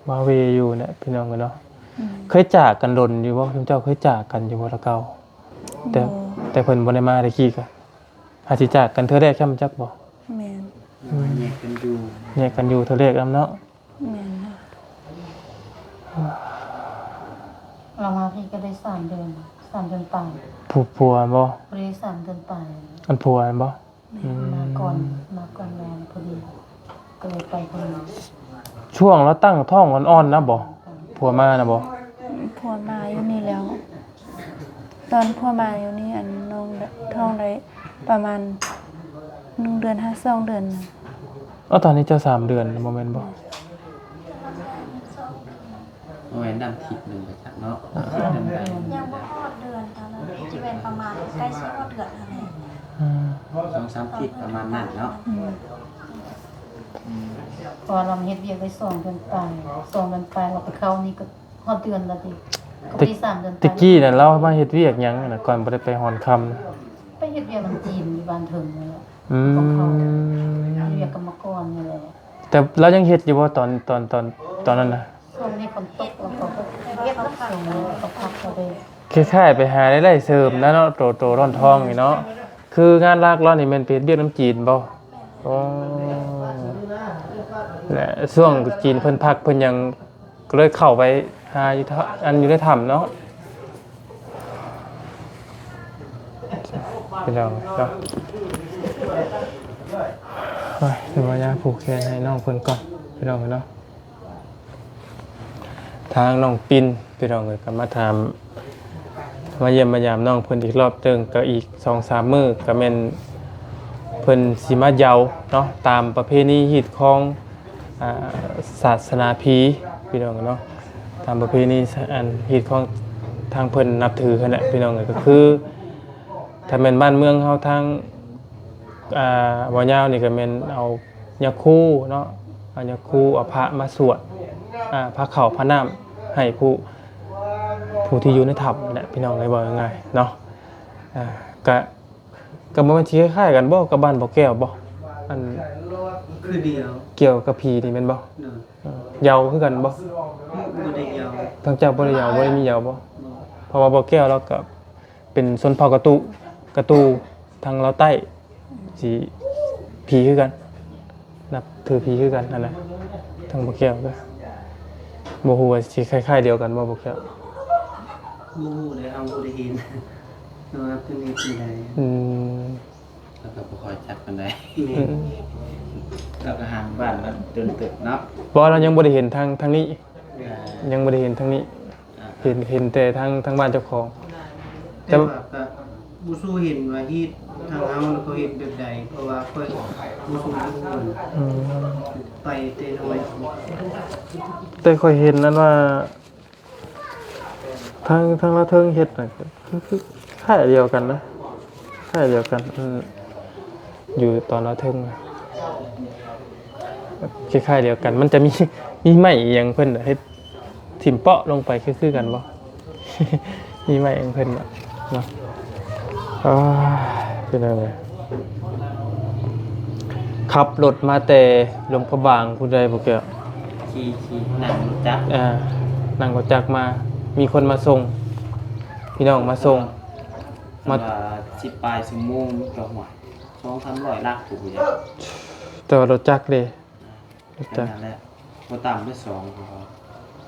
ວາເວຢູ່ແຫຼະ ພີ່ນ້ອງເອີຍເນາະ. ອືມ ເຄີຍຈາກກັນດົນຢູ່ບໍ່? ເຈົ້າເຄີຍຈາກກັນຢູ່ບໍ່ແຕ່ເກົ່າ? ແຕ່ ບໍ່ ແຕ່ເພິ່ນບໍ່ໄດ້ມາແຕ່ກີ້ກະ ຫາຊິຈາກກັນເທື່ອແລກຊ້ຳຈັກບໍ່? ແມ່ນ. ອືມ ແຍກກັນຢູ່ ແຍກກັນຢູ່ເທື່ອແລກນຳເນາະ. ແມ່ນ. ລາວມາພີ້ກໍໄດ້ສາມເດືອນ ສາມເດືອນປາຍ. ຜູ້ ຜົວແມ່ນບໍ່? ພໍດີສາມເດືອນປາຍ. ອັນຜົວແມ່ນບໍ່? ແມ່ນ. ອືມ ມາກ່ອນ ມາກ່ອນແມ່ນພໍດີ ກໍເລີຍໄປກ່ອນ. ຊ່ວງລາວຕັ້ງທ້ອງອ່ອນໆນະບໍ່? ຜົວມານະບໍ່? ຜົວມາຢູ່ນີ້ແລ້ວ. ຕອນຜົວມາຢູ່ນີ້ ອັນ ນ້ອງໄດ້ ທ້ອງໄດ້ປະມານໜຶ່ງເດືອນຫາສອງເດືອນ. ເອົາ ຕອນນີ້ເຈົ້າສາມເດືອນບໍ່ແມ່ນບໍ່? ບໍ່ແມ່ນນຳທິດໜຶ່ງໄປຈັກເນາະ ທິດໜຶ່ງໄດ້ ຍັງບໍ່ຮອດເດືອນ ຕອນນັ້ນຊິແມ່ນປະມານໃກ້ຊິຮອດເດືອນຫັ້ນແຫຼະ. ອືມ ສອງສາມທິດປະມານນັ້ນເນາະ. ອືມ ອືມ ເພາະວ່າລາວເຮັດວຽກໄດ້ສອງເດືອນປາຍ ສອງເດືອນປາຍ ລາວໄປເຂົ້ານີ້ກໍ ຮອດເດືອນລະຕິ ກໍໄດ້ສາມເດືອນປາຍ. ແຕ່ກີ້ນະ ລາວມາເຮັດວຽກຫຍັງນະ ກ່ອນບໍ່ໄດ້ໄປຮອນຄຳ? ໄປເຮັດວຽກນຳຈີນຢູ່ບ້ານເທິງນັ້ນແຫຼະ. ອືມ ຂອງເຂົາ ເຮັດກຳມະກອນນີ້ແຫຼະ. ແຕ່ລາວຍັງເຮັດຢູ່ບໍ່ ຕອນ ຕອນ ຕອນ ຕອນນັ້ນນະ? ຊ່ວງນີ້ຝົນຕົກ ແລ້ວເຂົາກໍເຮັດນະ ຊ່ວງນີ້ເຂົາພັກເຂົາເດ້. ຄ້າຍໆໄປຫາລາຍໄດ້ເສີມນະເນາະ ໂຕ ໂຕຮ້ອນທອງນີ້ເນາະ. ຄືງານຫຼັກລາວນີ້ແມ່ນໄປເຮັດວຽກນຳຈີນບໍ່? ອໍ ແລະ ຊ່ວງຈີນເພິ່ນພັກເພິ່ນຫຍັງ ກໍເລີຍເຂົ້າໄປຫາຢູ່ຖ້ຳ ອັນ ຢູ່ໃນຖ້ຳເນາະ ພີ່ນ້ອງເນາະ. ໂອ້ຍ ຖືວ່າຢາຜູກແຂນໃຫ້ນ້ອງເພິ່ນກ່ອນ ພີ່ນ້ອງເນາະ. ທາງນ້ອງປິນ ພີ່ນ້ອງເອີຍ ກໍມາຖາມ ມາຢ້ຽມມາຢາມນ້ອງເພິ່ນອີກລອບໜຶ່ງ ກໍອີກສອງສາມມື້ ກໍແມ່ນເພິ່ນຊິມາເຍົາເນາະ ຕາມປະເພນີຮີດຄອງ ອ່າ ສາສະໜາຜີ ພີ່ນ້ອງເນາະ. ຕາມປະເພນີ ອັນ ຮີດຄອງທາງເພິ່ນນັບຖືຫັ້ນແຫຼະ ພີ່ນ້ອງເອີຍ. ກໍຄື ຖ້າແມ່ນບ້ານເມືອງເຮົາທາງ ອ່າ ບໍ່ຍາວນີ້ກໍແມ່ນເອົາຍາຄູເນາະ ເອົາຍາຄູ ເອົາພະມາສວດ ອ່າ ພາເຂົ້າພານ້ຳໃຫ້ຜູ້ ຜູ້ທີ່ຢູ່ໃນຖ້ຳແຫຼະ ພີ່ນ້ອງເອີຍ ເວົ້າງ່າຍໆເນາະ. ອ່າ ກະ ກະບໍ່ແມ່ນຊິຄ້າຍໆກັນບໍ່ກັບບ້ານບໍ່ແກ້ວບໍ່? ອັນ ຄືດຽວ ກ່ຽວກັບຜີນີ້ແມ່ນບໍ່? ໂດຍ ເອີ ເຍົາຄືກັນບໍ່? ບໍ່ໄດ້ເຍົາ ທາງເຈົ້າບໍ່ໄດ້ເຍົາ ບໍ່ໄດ້ມີເຍົາບໍ່? ບໍ່ ເພາະວ່າບໍ່ແກ້ວລາວກໍ ເປັນຊົນເຜົ່າກະຕູ ກະຕູທາງລາວໃຕ້ ຊິຜີຄືກັນ ນັບຖືຜີຄືກັນຫັ້ນນະ. ທາງບໍ່ແກ້ວກໍບໍ່ຮູ້ວ່າຊິຄ້າຍໆດຽວກັນບໍ່ ບໍ່ແກ້ວ? ບໍ່ຮູ້ເລີຍ ເຮົາບໍ່ໄດ້ເຫັນ ວ່າເພິ່ນເຮັດຈັ່ງໃດ. ອືມ ລາວກໍບໍ່ຄ່ອຍຈັກປານໃດ. ແມ່ນ ອືມ ລາວກໍຫ່າງບ້ານມາດົນເຕີບເນາະ. ບໍ່ ລາວຍັງບໍ່ໄດ້ເຫັນທາງ ທາງນີ້ ອ່າ ຍັງບໍ່ໄດ້ເຫັນທາງນີ້. ອ່າ ເຫັນ ເຫັນແຕ່ທາງ ທາງບ້ານເຈົ້າຂອງ. ແຕ່ ແຕ່ວ່າກໍບໍ່ສູ້ເຫັນວ່າຮີດທາງເຮົານະ ເຂົາເຮັດແບບໃດ ເພາະວ່າຂ້ອຍບໍ່ສູ້ຮູ້. ອືມ ໄປແຕ່ນ້ອຍ. ແຕ່ຂ້ອຍເຫັນນັ້ນວ່າ ທາງ ທາງລາວເທິງເຮັດນະ ຄື ຄືຄ້າຍດຽວກັນນະ ຄ້າຍດຽວກັນ. ເອີ ຢູ່ຕອນລາວເທິງນະ ຄ້າຍໆດຽວກັນ ມັນຈະມີ ມີໄມ້ອີ່ຫຍັງເພິ່ນເຮັດຖິ້ມເປາະລົງໄປ ຄື ຄືກັນບໍ່? ມີໄມ້ຂອງເພິ່ນເນາະ ເນາະ. ອ້າ ເປັນຈັ່ງໃດ? ຂັບລົດມາແຕ່ຫຼວງພະບາງພຸ້ນໃດ໋ ບໍ່ແກ້ວ? ຂີ່ ຂີ່ ນັ່ງລົດຈັກ. ອ່າ ນັ່ງລົດຈັກມາ ມີຄົນມາສົ່ງ ພີ່ນ້ອງມາສົ່ງ ມາ ສຳລັບສິບປາຍຊົ່ວໂມງກໍ ຫ້ວຍ ສອງສາມຮ້ອຍຫຼັກພຸ້ນ. ແຕ່ວ່າລົດຈັກເດ້ ລົດຈັກ ນັ້ນແຫຼະ ບໍ່ຕ່ຳກວ່າສອງ.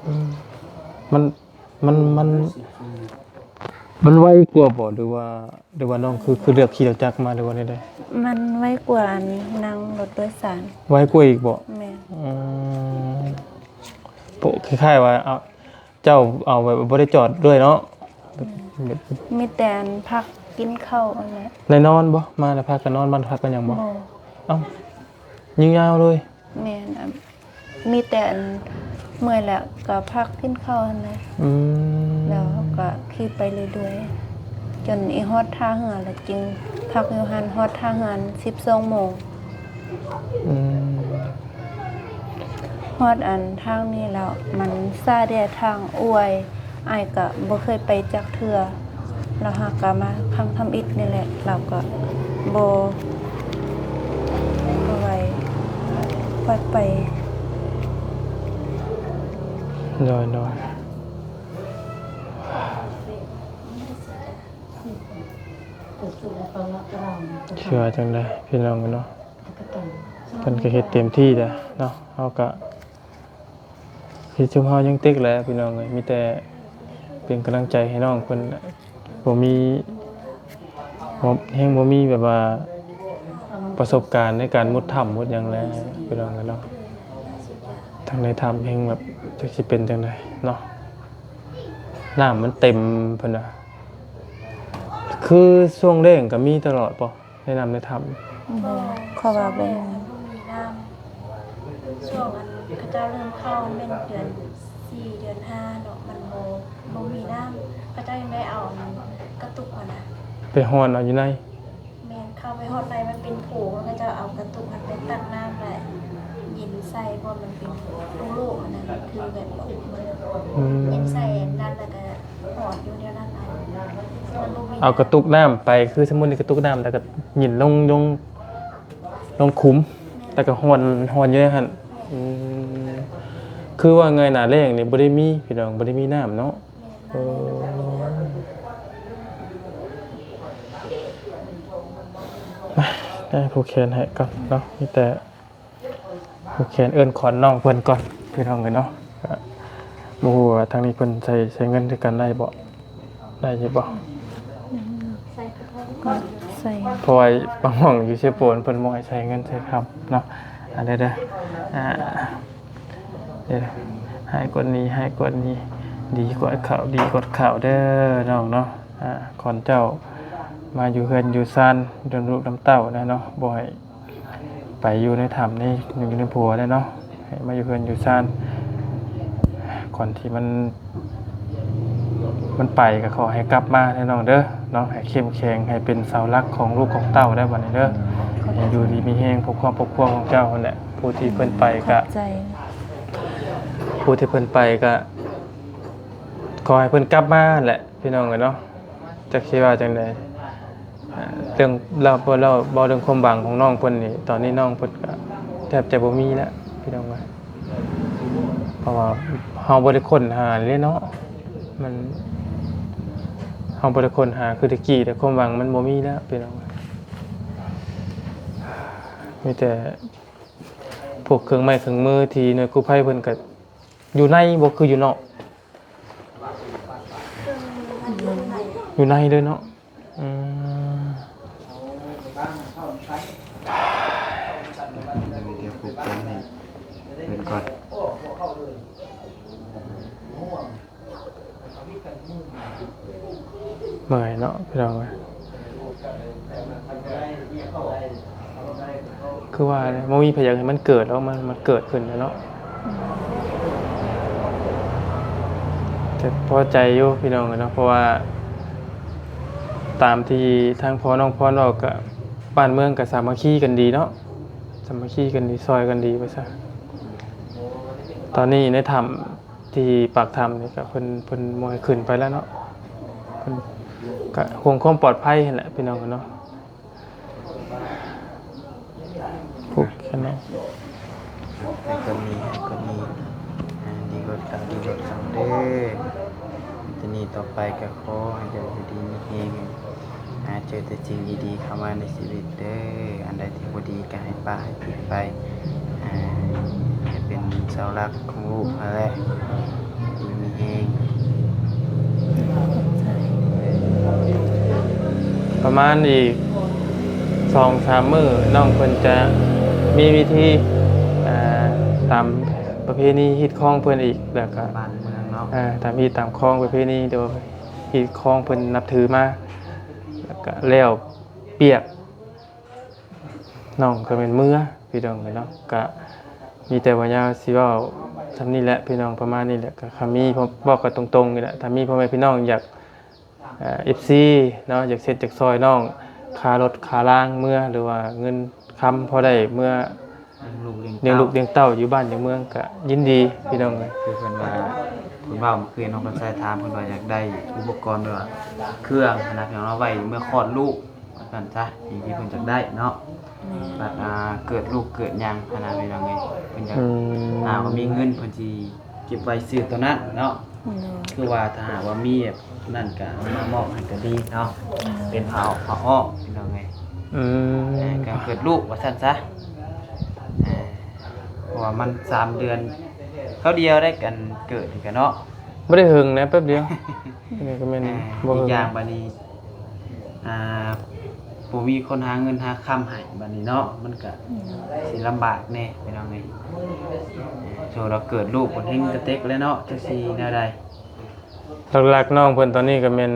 ອືມ ມັນ ມັນ ມັນ ມັນໄວກວ່າບໍ່ ຫຼືວ່າ ຫຼືວ່ານ້ອງຄື ຄືເລືອກຂີ່ລົດຈັກມາ ຫຼືວ່າແນວໃດ? ມັນໄວກວ່າອັນນັ່ງລົດໂດຍສານ. ໄວກວ່າອີກບໍ່? ແມ່ນ. ອືມ ໂປະ ຄ້າຍໆວ່າ ເອົາ ເຈົ້າເອົາແບບບໍ່ໄດ້ຈອດເລີຍເນາະ. ແມ່ນ ມີແຕ່ອັນພັກກິນເຂົ້າຫັ້ນແຫຼະ. ໄດ້ນອນບໍ່? ມາແລ້ວພາກັນນອນບ້ານພັກກັນຫຍັງບໍ່? ບໍ່. ເອົ້າ ຍິງຍາວເລີຍ. ແມ່ນ ອັນ ມີແຕ່ອັນເມື່ອຍແລ້ວກໍພັກກິນເຂົ້າຫັ້ນແຫຼະ. ອືມ ແລ້ວກໍຂີ່ໄປເລື້ອຍໆ ຈົນອີຮອດທ່າເຮືອ ແລ້ວຈຶ່ງພັກຢູ່ຫັ້ນ ຮອດທ່າເຮືອສິບສອງໂມງ. ອືມ ຮອດອັນທາງນີ້ແລ້ວ ມັນຊ້າແດ່ທາງອວຍ ອ້າຍກໍບໍ່ເຄີຍໄປຈັກເທື່ອ ລາວຫາກະມາຄັ້ງທຳອິດນີ້ແຫຼະ ລາວກໍບໍ່ ບໍ່ໄຫວ ຄ່ອຍໄປ. ໂດຍ ໂດຍ ຊິວ່າຈັ່ງໃດພີ່ນ້ອງເນາະ? ເພິ່ນກໍເຮັດເຕັມທີ່ແຫຼະເນາະ ເຮົາກໍ ຄືຊຸມເຮົາຍັງຕິກແຫຼະພີ່ນ້ອງເອີຍ ມີແຕ່ເປັນກຳລັງໃຈໃຫ້ນ້ອງເພິ່ນ. ບໍ່ມີ ບໍ່ ແຮງບໍ່ມີແບບວ່າປະສົບການໃນການມຸດຖ້ຳມຸດຫຍັງແຫຼະພີ່ນ້ອງເອີຍເນາະ. ທາງໃນຖ້ຳແຮງແບບ ຈັກຊິເປັນຈັ່ງໃດເນາະ ນ້ຳມັນເຕັມເພິ່ນວ່າ. ຄືຊ່ວງແລ້ງກໍມີຕະຫຼອດບໍ່? ໃນນ້ຳໃນຖ້ຳ? ບໍ່ ເພາະວ່າບໍ່ມີນ້ຳ. ຊ່ວງອັນເຂົາເຈົ້າເລີ່ມເຂົ້າແມ່ນເດືອນສີ່ ເດືອນຫ້າເນາະ ມັນບໍ່ ບໍ່ມີນ້ຳ ເຂົາເຈົ້າຍັງໄດ້ເອົາອັນກະຕຸກຫັ້ນນະ ໄປຮ່ອນເອົາຢູ່ໃນ. ແມ່ນ ເຂົ້າໄປຮອດໃນມັນເປັນໂພງ ເຂົາເຈົ້າເອົາກະຕຸກຫັ້ນໄປຕັກນ້ຳ ແລະ ເຢັນໃສ່ ເພາະມັນເປັນໂຕໂລກຫັ້ນນະ ຄືແບບຂຸມເບິ່ງ ອືມ ເຢັນໃສ່ນັ້ນ ແລ້ວກະ ເອົາກະຕຸກນ້ຳໄປ ຄືສົມມຸດນີ້ກະຕຸກນ້ຳ ແລ້ວກະຍິນລົງ ລົງ ນ້ອງຂຸມ ແລ້ວກໍຮ່ອນ ຮ່ອນຢູ່ໃນຫັ້ນ. ອືມ ຄືວ່າໄງ ໜ້າແລ້ງນີ້ບໍ່ໄດ້ມີ ພີ່ນ້ອງ ບໍ່ໄດ້ມີນ້ຳເນາະ. ເອີ ມາ ໄດ້ຜູກແຂນໃຫ້ກ່ອນເນາະ ມີແຕ່ຜູກແຂນ ເອີ້ນຂວັນນ້ອງເພິ່ນກ່ອນ ພີ່ນ້ອງເອີຍເນາະ. ກໍບໍ່ຮູ້ວ່າທາງນີ້ເພິ່ນໃຊ້ ໃຊ້ເງິນຄືກັນໄດ້ບໍ່? ໄດ້ຢູ່ບໍ່? ກໍໃຊ້ ເພາະວ່າບາງໝ່ອງຢູ່ເຊໂປນເພິ່ນບໍ່ໃຫ້ໃຊ້ເງິນໃຊ້ຄຳເນາະ. ອັນໃດເດີ ອ່າ ເດີ ໃຫ້ກວ່ານີ້ ໃຫ້ກວ່ານີ້ ດີກວ່າເຂົ້າ ດີກວ່າເຂົ້າເດີນ້ອງເນາະ. ອ່າ ຂວັນເຈົ້າມາຢູ່ເຮືອນຢູ່ຊານ ນຳລູກນຳເຕົ້າແດ່ເນາະ ບໍ່ໃຫ້ ໄປຢູ່ໃນຖ້ຳໃນ ຢູ່ໃນຜົວແລ້ວເນາະ ໃຫ້ມາຢູ່ເຮືອນຢູ່ຊານ. ກ່ອນທີ່ມັນ ມັນໄປກໍຂໍໃຫ້ກັບມາເດີນ້ອງເດີເນາະ ໃຫ້ເຂັ້ມແຂງ ໃຫ້ເປັນເສົາຫຼັກຂອງລູກຂອງເຕົ້າໄດ້ບັດນີ້ເດີ. ໃຫ້ຢູ່ດີມີແຮງ ພວກຄອບພວກຄົວຂອງເຈົ້າຫັ້ນແຫຼະ. ຜູ້ທີ່ເພິ່ນໄປກໍ ຂອບໃຈ ຜູ້ທີ່ເພິ່ນໄປກໍຂໍໃຫ້ເພິ່ນກັບມາຫັ້ນແຫຼະ ພີ່ນ້ອງເອີຍເນາະ. ຈັກຊິວ່າຈັ່ງໃດ ເລື່ອງລາວ ເວົ້າເລື່ອງຄວາມຫວັງຂອງນ້ອງເພິ່ນນີ້ ຕອນນີ້ນ້ອງເພິ່ນກໍແທບຈະບໍ່ມີແລ້ວ ພີ່ນ້ອງເອີຍ. ເພາະວ່າເຮົາບໍ່ໄດ້ຄົ້ນຫາເລີຍເນາະ ມັນ ເຮົາບໍ່ໄດ້ຄົ້ນຫາຄືແຕ່ກີ້ ແຕ່ຄວາມຫວັງມັນບໍ່ມີແລ້ວ ພີ່ນ້ອງເອີຍ. ມີແຕ່ພວກເຄື່ອງໄມ້ເຄື່ອງມືທີ່ໜ່ວຍກູ້ໄພເພິ່ນກໍຢູ່ໃນບໍ່ ຄືຢູ່ນອກ? ຢູ່ໃນເລີຍເນາະ. ອືມ ມີແຕ່ຜູກແຂນໃຫ້ເພິ່ນກ່ອນ. ເມື່ອຍເນາະ ພີ່ນ້ອງເອີຍ. ຄືວ່າແຫຼະ ບໍ່ມີໃຜຢາກໃຫ້ມັນເກີດດອກ ມັນ ມັນເກີດຂຶ້ນແລ້ວເນາະ. ແຕ່ພໍໃຈຢູ່ພີ່ນ້ອງເອີຍເນາະ ເພາະວ່າຕາມທີ່ທາງພໍ່ນ້ອງພອນເວົ້າ ກະບ້ານເມືອງກະສາມັກຄີກັນດີເນາະ ສາມັກຄີກັນດີ ຊ່ອຍກັນດີວ່າຊະ. ຕອນນີ້ໃນຖ້ຳ ທີ່ປາກຖ້ຳນີ້ກະເພິ່ນ ເພິ່ນບໍ່ໃຫ້ຂຶ້ນໄປແລ້ວເນາະ ເພິ່ນກະຫ່ວງຄວາມປອດໄພຫັ້ນແຫຼະ ພີ່ນ້ອງເນາະ. ຜູກແຂນເນາະ ໃຫ້ກວ່ານີ້ ໃຫ້ກວ່ານີ້ ໃຫ້ດີກວ່າເກົ່າ ດີກວ່າເກົ່າເດີ. ແຕ່ນີ້ຕໍ່ໄປກະຂໍໃຫ້ເຈົ້າຢູ່ດີມີແຮງ ຫາເຈີແຕ່ສິ່ງດີໆເຂົ້າມາໃນຊີວິດເດີ. ອັນໃດທີ່ບໍ່ດີກໍໃຫ້ປະໃຫ້ຖິ້ມໄປ ອ່າ ໃຫ້ເປັນເສົາຫຼັກຂອງລູກຫັ້ນແຫຼະ ຢູ່ດີມີແຮງ. ປະມານອີກສອງສາມມື້ ນ້ອງເພິ່ນຈະມີພິທີ ອ່າ ຕາມປະເພນີຮີດຄອງເພິ່ນອີກ ແລ້ວກະ ບ້ານເມືອງເນາະ ເອີ ຕາມຮີດຕາມຄອງປະເພນີ ໂດຍ ທີ່ຄອງເພິ່ນນັບຖືມາ ແລ້ວກະແລ້ວປຽກ ນ້ອງກໍແມ່ນເມືອ ພີ່ນ້ອງເອີຍເນາະ. ກະມີແຕ່ວ່າຍາວຊິເວົ້າສ່ຳນີ້ແຫຼະ ພີ່ນ້ອງ ປະມານນີ້ແຫຼະ. ກະຄັນມີ ເວົ້າກັນຕົງໆນີ້ແຫຼະ ຖ້າມີພໍ່ແມ່ພີ່ນ້ອງຢາກ ເອີ ເອັຟຊີເນາະ ຢາກເຊັດຢາກຊ່ອຍນ້ອງ ຄ່າລົດຄ່າລາງເມືອ ຫຼືວ່າເງິນຄຳພໍໄດ້ເມືອ ລ້ຽງລູກລ້ຽງເຕົ້າ ລ້ຽງລູກລ້ຽງເຕົ້າຢູ່ບ້ານຢູ່ເມືອງກະຍິນດີ ພີ່ນ້ອງເອີຍ. ຄືເພິ່ນວ່າ ເພິ່ນເວົ້າມື້ຄືນ ນ້ອງຄຳໄຊຖາມເພິ່ນວ່າຢາກໄດ້ອຸປະກອນແບບວ່າເຄື່ອງຫັ້ນນະ ພີ່ນ້ອງເນາະ ໄວ້ເມື່ອຄອດລູກວ່າຊັ້ນຊະ ສິ່ງທີ່ເພິ່ນຢາກໄດ້ເນາະ. ແມ່ນ ບັດ ອ່າ ເກີດລູກເກີດຫຍັງຫັ້ນນະ ພີ່ນ້ອງເອີຍ ເພິ່ນຢາກ ອືມ ຖ້າວ່າມີເງິນເພິ່ນຊິເກັບໄວ້ຊື້ໂຕນັ້ນເນາະ. ໂດຍ ຄືວ່າຖ້າຫາກວ່າມີແບບນັ້ນກະເອົາມາມອບໃຫ້ກະດີເນາະ. ໂດຍ ເປັນຜ້າອ້ອມ ຜ້າອ້ອມ ພີ່ນ້ອງເອີຍ. ອືມ ເອີ ການເກີດລູກວ່າຊັ້ນຊະ ເອີ ເພາະວ່າມັນສາມເດືອນ ຄາວດຽວໄດ້ ການເກີດນີ້ກະເນາະ ບໍ່ໄດ້ເຫິງນະ ແປັບດຽວ. ນີ້ກໍແມ່ນ ເອີ ບໍ່ເຫິງ ອີກຢ່າງບາດນີ້ ອ່າ ບໍ່ມີຄົນຫາເງິນຫາຄຳໃຫ້ບາດນີ້ເນາະ ມັນກະ ອືມ ຊິລຳບາກແດ່ ພີ່ນ້ອງເອີຍ. ເອີ ໂຊດາເກີດລູກເພິ່ນແຮ່ງກະເຕັກແລ້ວເນາະ ຈັກຊິແນວໃດ. ຫຼັກໆນ້ອງເພິ່ນຕອນນີ້ກໍແມ່ນ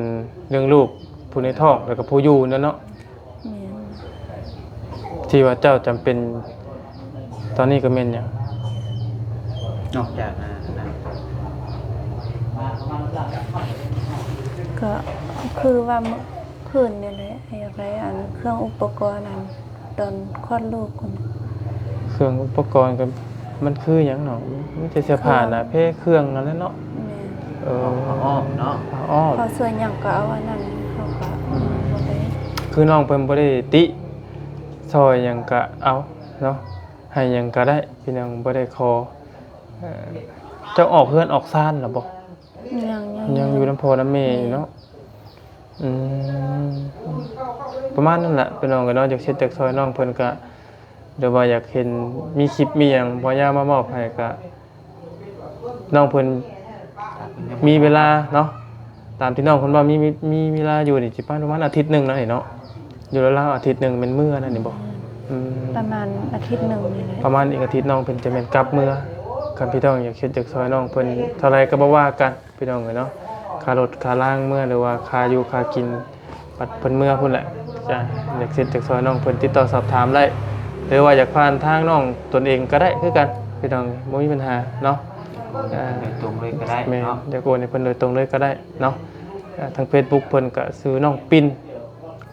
ເລື່ອງລູກ ຜູ້ໃນທ້ອງ ແລ້ວກໍຜູ້ຢູ່ນັ້ນເນາະ. ແມ່ນ ທີ່ວ່າເຈົ້າຈຳເປັນຕອນນີ້ກໍແມ່ນຫຍັງ? ນອກຈາກ ອ່າ ອັນນັ້ນ ກໍຄືວ່າມື້ຄືນນີ້ແຫຼະ ຢາກໄດ້ອັນເຄື່ອງອຸປະກອນອັນ ຕອນຄອດລູກພຸ້ນ. ເຄື່ອງອຸປະກອນກໍມັນຄືຫຍັງເນາະ? ມີແຕ່ເສື້ອຜ້າໜ້າແພ ເຄື່ອງນັ້ນແຫຼະເນາະ. ແມ່ນ ເອີ ຜ້າອ້ອມເນາະ ຜ້າອ້ອມ ເພາະສ່ວນຫຍັງກໍເອົາອັນນັ້ນ ເຮົາກໍ ອືມ ບໍ່ໄດ້ ຄືນ້ອງເພິ່ນບໍ່ໄດ້ຕິ ຊ່ອຍຫຍັງກະເອົາເນາະ ໃຫ້ຫຍັງກະໄດ້ພີ່ນ້ອງ ບໍ່ໄດ້ຂໍ. ເອີ ເຈົ້າອອກເຮືອນອອກຊານແລ້ວບໍ່? ຍັງ ຍັງ ຍັງຢູ່ນຳພໍ່ນຳແມ່ຢູ່ເນາະ. ອືມ ປະມານນັ້ນແຫຼະພີ່ນ້ອງເອີຍເນາະ ຢາກເຮັດຢາກຊ່ອຍນ້ອງເພິ່ນກະ ຫຼືວ່າຢາກເຫັນມີຄລິບມີຫຍັງບໍ່ຍາມມາມອບໃຫ້ກະ ນ້ອງເພິ່ນມີເວລາເນາະ ຕາມທີ່ນ້ອງເພິ່ນເວົ້າ ມີ ມີ ມີເວລາຢູ່ນີ້ຊິປະມານອາທິດໜຶ່ງເນາະ ນີ້ເນາະ ຢູ່ລາວໆອາທິດໜຶ່ງແມ່ນເມືອນະນີ້ບໍ່? ອືມ ປະມານອາທິດໜຶ່ງນີ້ແຫຼະ ປະມານອີກອາທິດນ້ອງເພິ່ນຈະແມ່ນກັບເມືອ. ຄັນພີ່ນ້ອງຢາກເຮັດຢາກຊ່ອຍນ້ອງເພິ່ນເທົ່າໃດກໍບໍ່ວ່າກັນ ພີ່ນ້ອງເອີຍເນາະ ຄ່າລົດຄ່າລາງເມືອ ຫຼືວ່າຄ່າຢູ່ຄ່າກິນ ບັດເພິ່ນເມືອພຸ້ນແຫຼະ ຈະຢາກເຮັດຢາກຊ່ອຍນ້ອງເພິ່ນ ຕິດຕໍ່ສອບຖາມໄດ້ ຫຼືວ່າຢາກຜ່ານທາງນ້ອງຕົນເອງກໍໄດ້ຄືກັນ ພີ່ນ້ອງ ບໍ່ມີບັນຫາເນາະ. ໂອນໂດຍຕົງເລີຍກໍໄດ້ເນາະ ແມ່ນ ຢາກໂອນໃຫ້ເພິ່ນໂດຍຕົງເລີຍກໍໄດ້ເນາະ. ເອີ ທາງເຟສບຸກເພິ່ນກໍຊື່ນ້ອງປິນ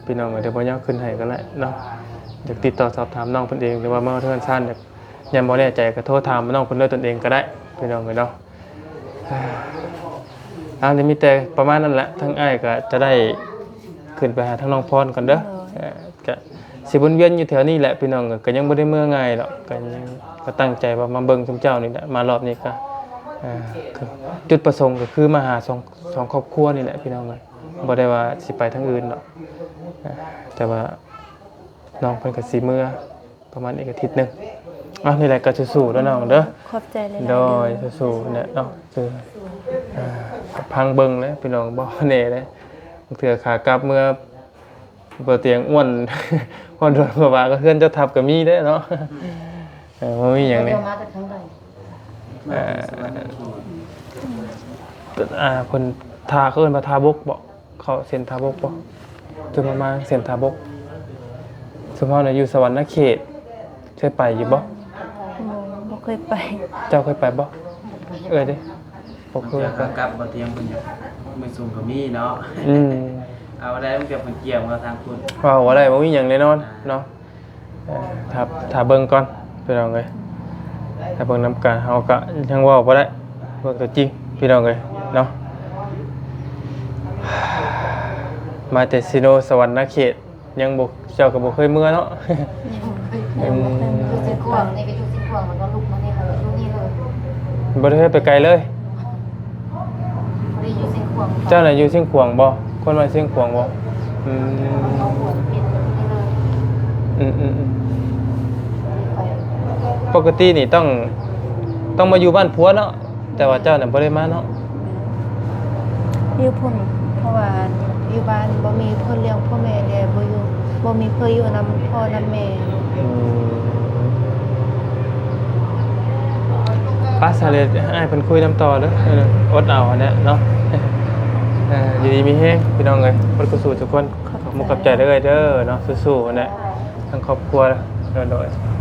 ພີ່ນ້ອງເອີຍ ດຽວບໍ່ຍາວຂຶ້ນໃຫ້ກໍໄດ້ເນາະ. ຢາກຕິດຕໍ່ສອບຖາມນ້ອງເພິ່ນເອງ ຫຼືວ່າມາເຮືອນຊານ ຢາກ ຍັງບໍ່ແນ່ໃຈກໍໂທຖາມນ້ອງເພິ່ນດ້ວຍຕົນເອງກໍໄດ້ ພີ່ນ້ອງເອີຍເນາະ. ອ່າ ອັນນີ້ມີແຕ່ປະມານນັ້ນແຫຼະ ທາງອ້າຍກໍຈະໄດ້ຂຶ້ນໄປຫາທາງນ້ອງພອນກ່ອນເດີ. ໂດຍ ເອີ ກໍຊິວົນວຽນຢູ່ແຖວນີ້ແຫຼະ ພີ່ນ້ອງເອີຍ ກໍຍັງບໍ່ໄດ້ເມືອງ່າຍດອກ ກໍຍັງ ກໍຕັ້ງໃຈວ່າມາເບິ່ງຊຸມເຈົ້ານີ້ແຫຼະ ມາຮອບນີ້ກໍ ອ່າ ຈຸດປະສົງກໍຄືມາຫາສອງ ສອງຄອບຄົວນີ້ແຫຼະ ພີ່ນ້ອງເອີຍ ບໍ່ໄດ້ວ່າຊິໄປທາງອື່ນດອກ. ອ່າ ແຕ່ວ່ານ້ອງເພິ່ນກໍຊິເມືອ ປະມານອີກອາທິດໜຶ່ງ. ເອົາ ນີ້ແຫຼະກໍສູ້ໆເດີນ້ອງເດີ ຂອບໃຈຫຼາຍໆ ໂດຍ ເດີ ສູ້ໆແຫຼະເນາະ. ຄື ອ່າ ກໍຟັງເບິ່ງແຫຼະພີ່ນ້ອງ ບໍ່ແນ່ເດ້ ບາງເທື່ອຂາກັບເມືອບໍ່ຕຽງອ້ວນ ຮອດດົນກວ່າວ່າ ກໍເຮືອນເຈົ້າທັບກໍມີເດ້ເນາະ. ເອີ ບໍ່ມີຫຍັງເດ້ ມາຈາກທາງໃດ? ເອີ ອ່າ ເພິ່ນທ່າ ເຂົາເອີ້ນວ່າທ່າບົກບໍ? ເຂົ້າເສັ້ນທ່າບົກບໍ່? ຈຸມມາເສັ້ນທ່າບົກ ຊຸມເຮົານະຢູ່ສະຫວັນນະເຂດ ເຄີຍໄປຢູ່ບໍ່? ບໍ່ ບໍ່ເຄີຍໄປ. ເຈົ້າເຄີຍໄປບໍ່? ເອື້ອຍເດ້? ບໍ່ເຄີຍໄປ. ຂາກັບບໍ່ຕຽງເພິ່ນ ມື້ສູງກໍມີເນາະ. ອືມ ເອົາໄດ້ ມັນກໍເພິ່ນກຽມມາທາງພຸ້ນ ເວົ້າບໍ່ໄດ້ ບໍ່ມີຫຍັງແນ່ນອນເນາະ. ເອີ ຖ້າ ຖ້າເບິ່ງກ່ອນພີ່ນ້ອງເອີຍ ຖ້າເບິ່ງນຳກັນ ເຮົາກະຍັງເວົ້າບໍ່ໄດ້ ເບິ່ງຕົວຈິງພີ່ນ້ອງເອີຍເນາະ. ມາແຕ່ຊີໂນ ສະຫວັນນະເຂດ ຍັງບໍ່ ເຈົ້າກໍບໍ່ເຄີຍເມືອເນາະ. ຍັງບໍ່ເຄີຍ ອືມ ຍັງບໍ່ເຄີຍເມືອ. ຢູ່ຊຽງຂວາງນີ້ ໄປຢູ່ຊຽງຂວາງ ແລ້ວກໍລຸກມານີ້ເລີຍ ຢູ່ນີ້ເລີຍ ບໍ່ໄດ້ເຄີຍໄປໄກເລີຍ. ບໍ່ໄດ້ຢູ່ຊຽງຂວາງ. ເຈົ້ານະຢູ່ຊຽງຂວາງບໍ່? ຄົນບ້ານຊຽງຂວາງບໍ່? ອືມ ອືມໆໆ ໄປ ປົກກະຕິນີ້ຕ້ອງ ຕ້ອງມາຢູ່ບ້ານຜົວເນາະ ແຕ່ວ່າເຈົ້ານະບໍ່ໄດ້ມາເນາະ. ຢູ່ພຸ້ນ ເພາະວ່າຢູ່ບ້ານບໍ່ມີເພື່ອນລ້ຽງພໍ່ແມ່ແດ່ ບໍ່ຢູ່ ບໍ່ມີເພື່ອຢູ່ນຳພໍ່ນຳແມ່. ອືມ ໄປ ສາເລດ ໃຫ້ອ້າຍເພິ່ນຄຸຍນຳຕໍ່ເດີ ເອີ ອົດເອົາຫັ້ນແຫຼະເນາະ. ເອີ ຢູ່ດີມີແຮງພີ່ນ້ອງເອີຍ ເບິດຄູ່ສູ່ທຸກຄົນ. ຂອບໃຈ ຂອບມຸກຂອບໃຈເດີເອື້ອຍເດີເນາະ ສູ້ໆຫັ້ນແຫຼະ ທັງຄອບຄົວ. ໂດຍໆ.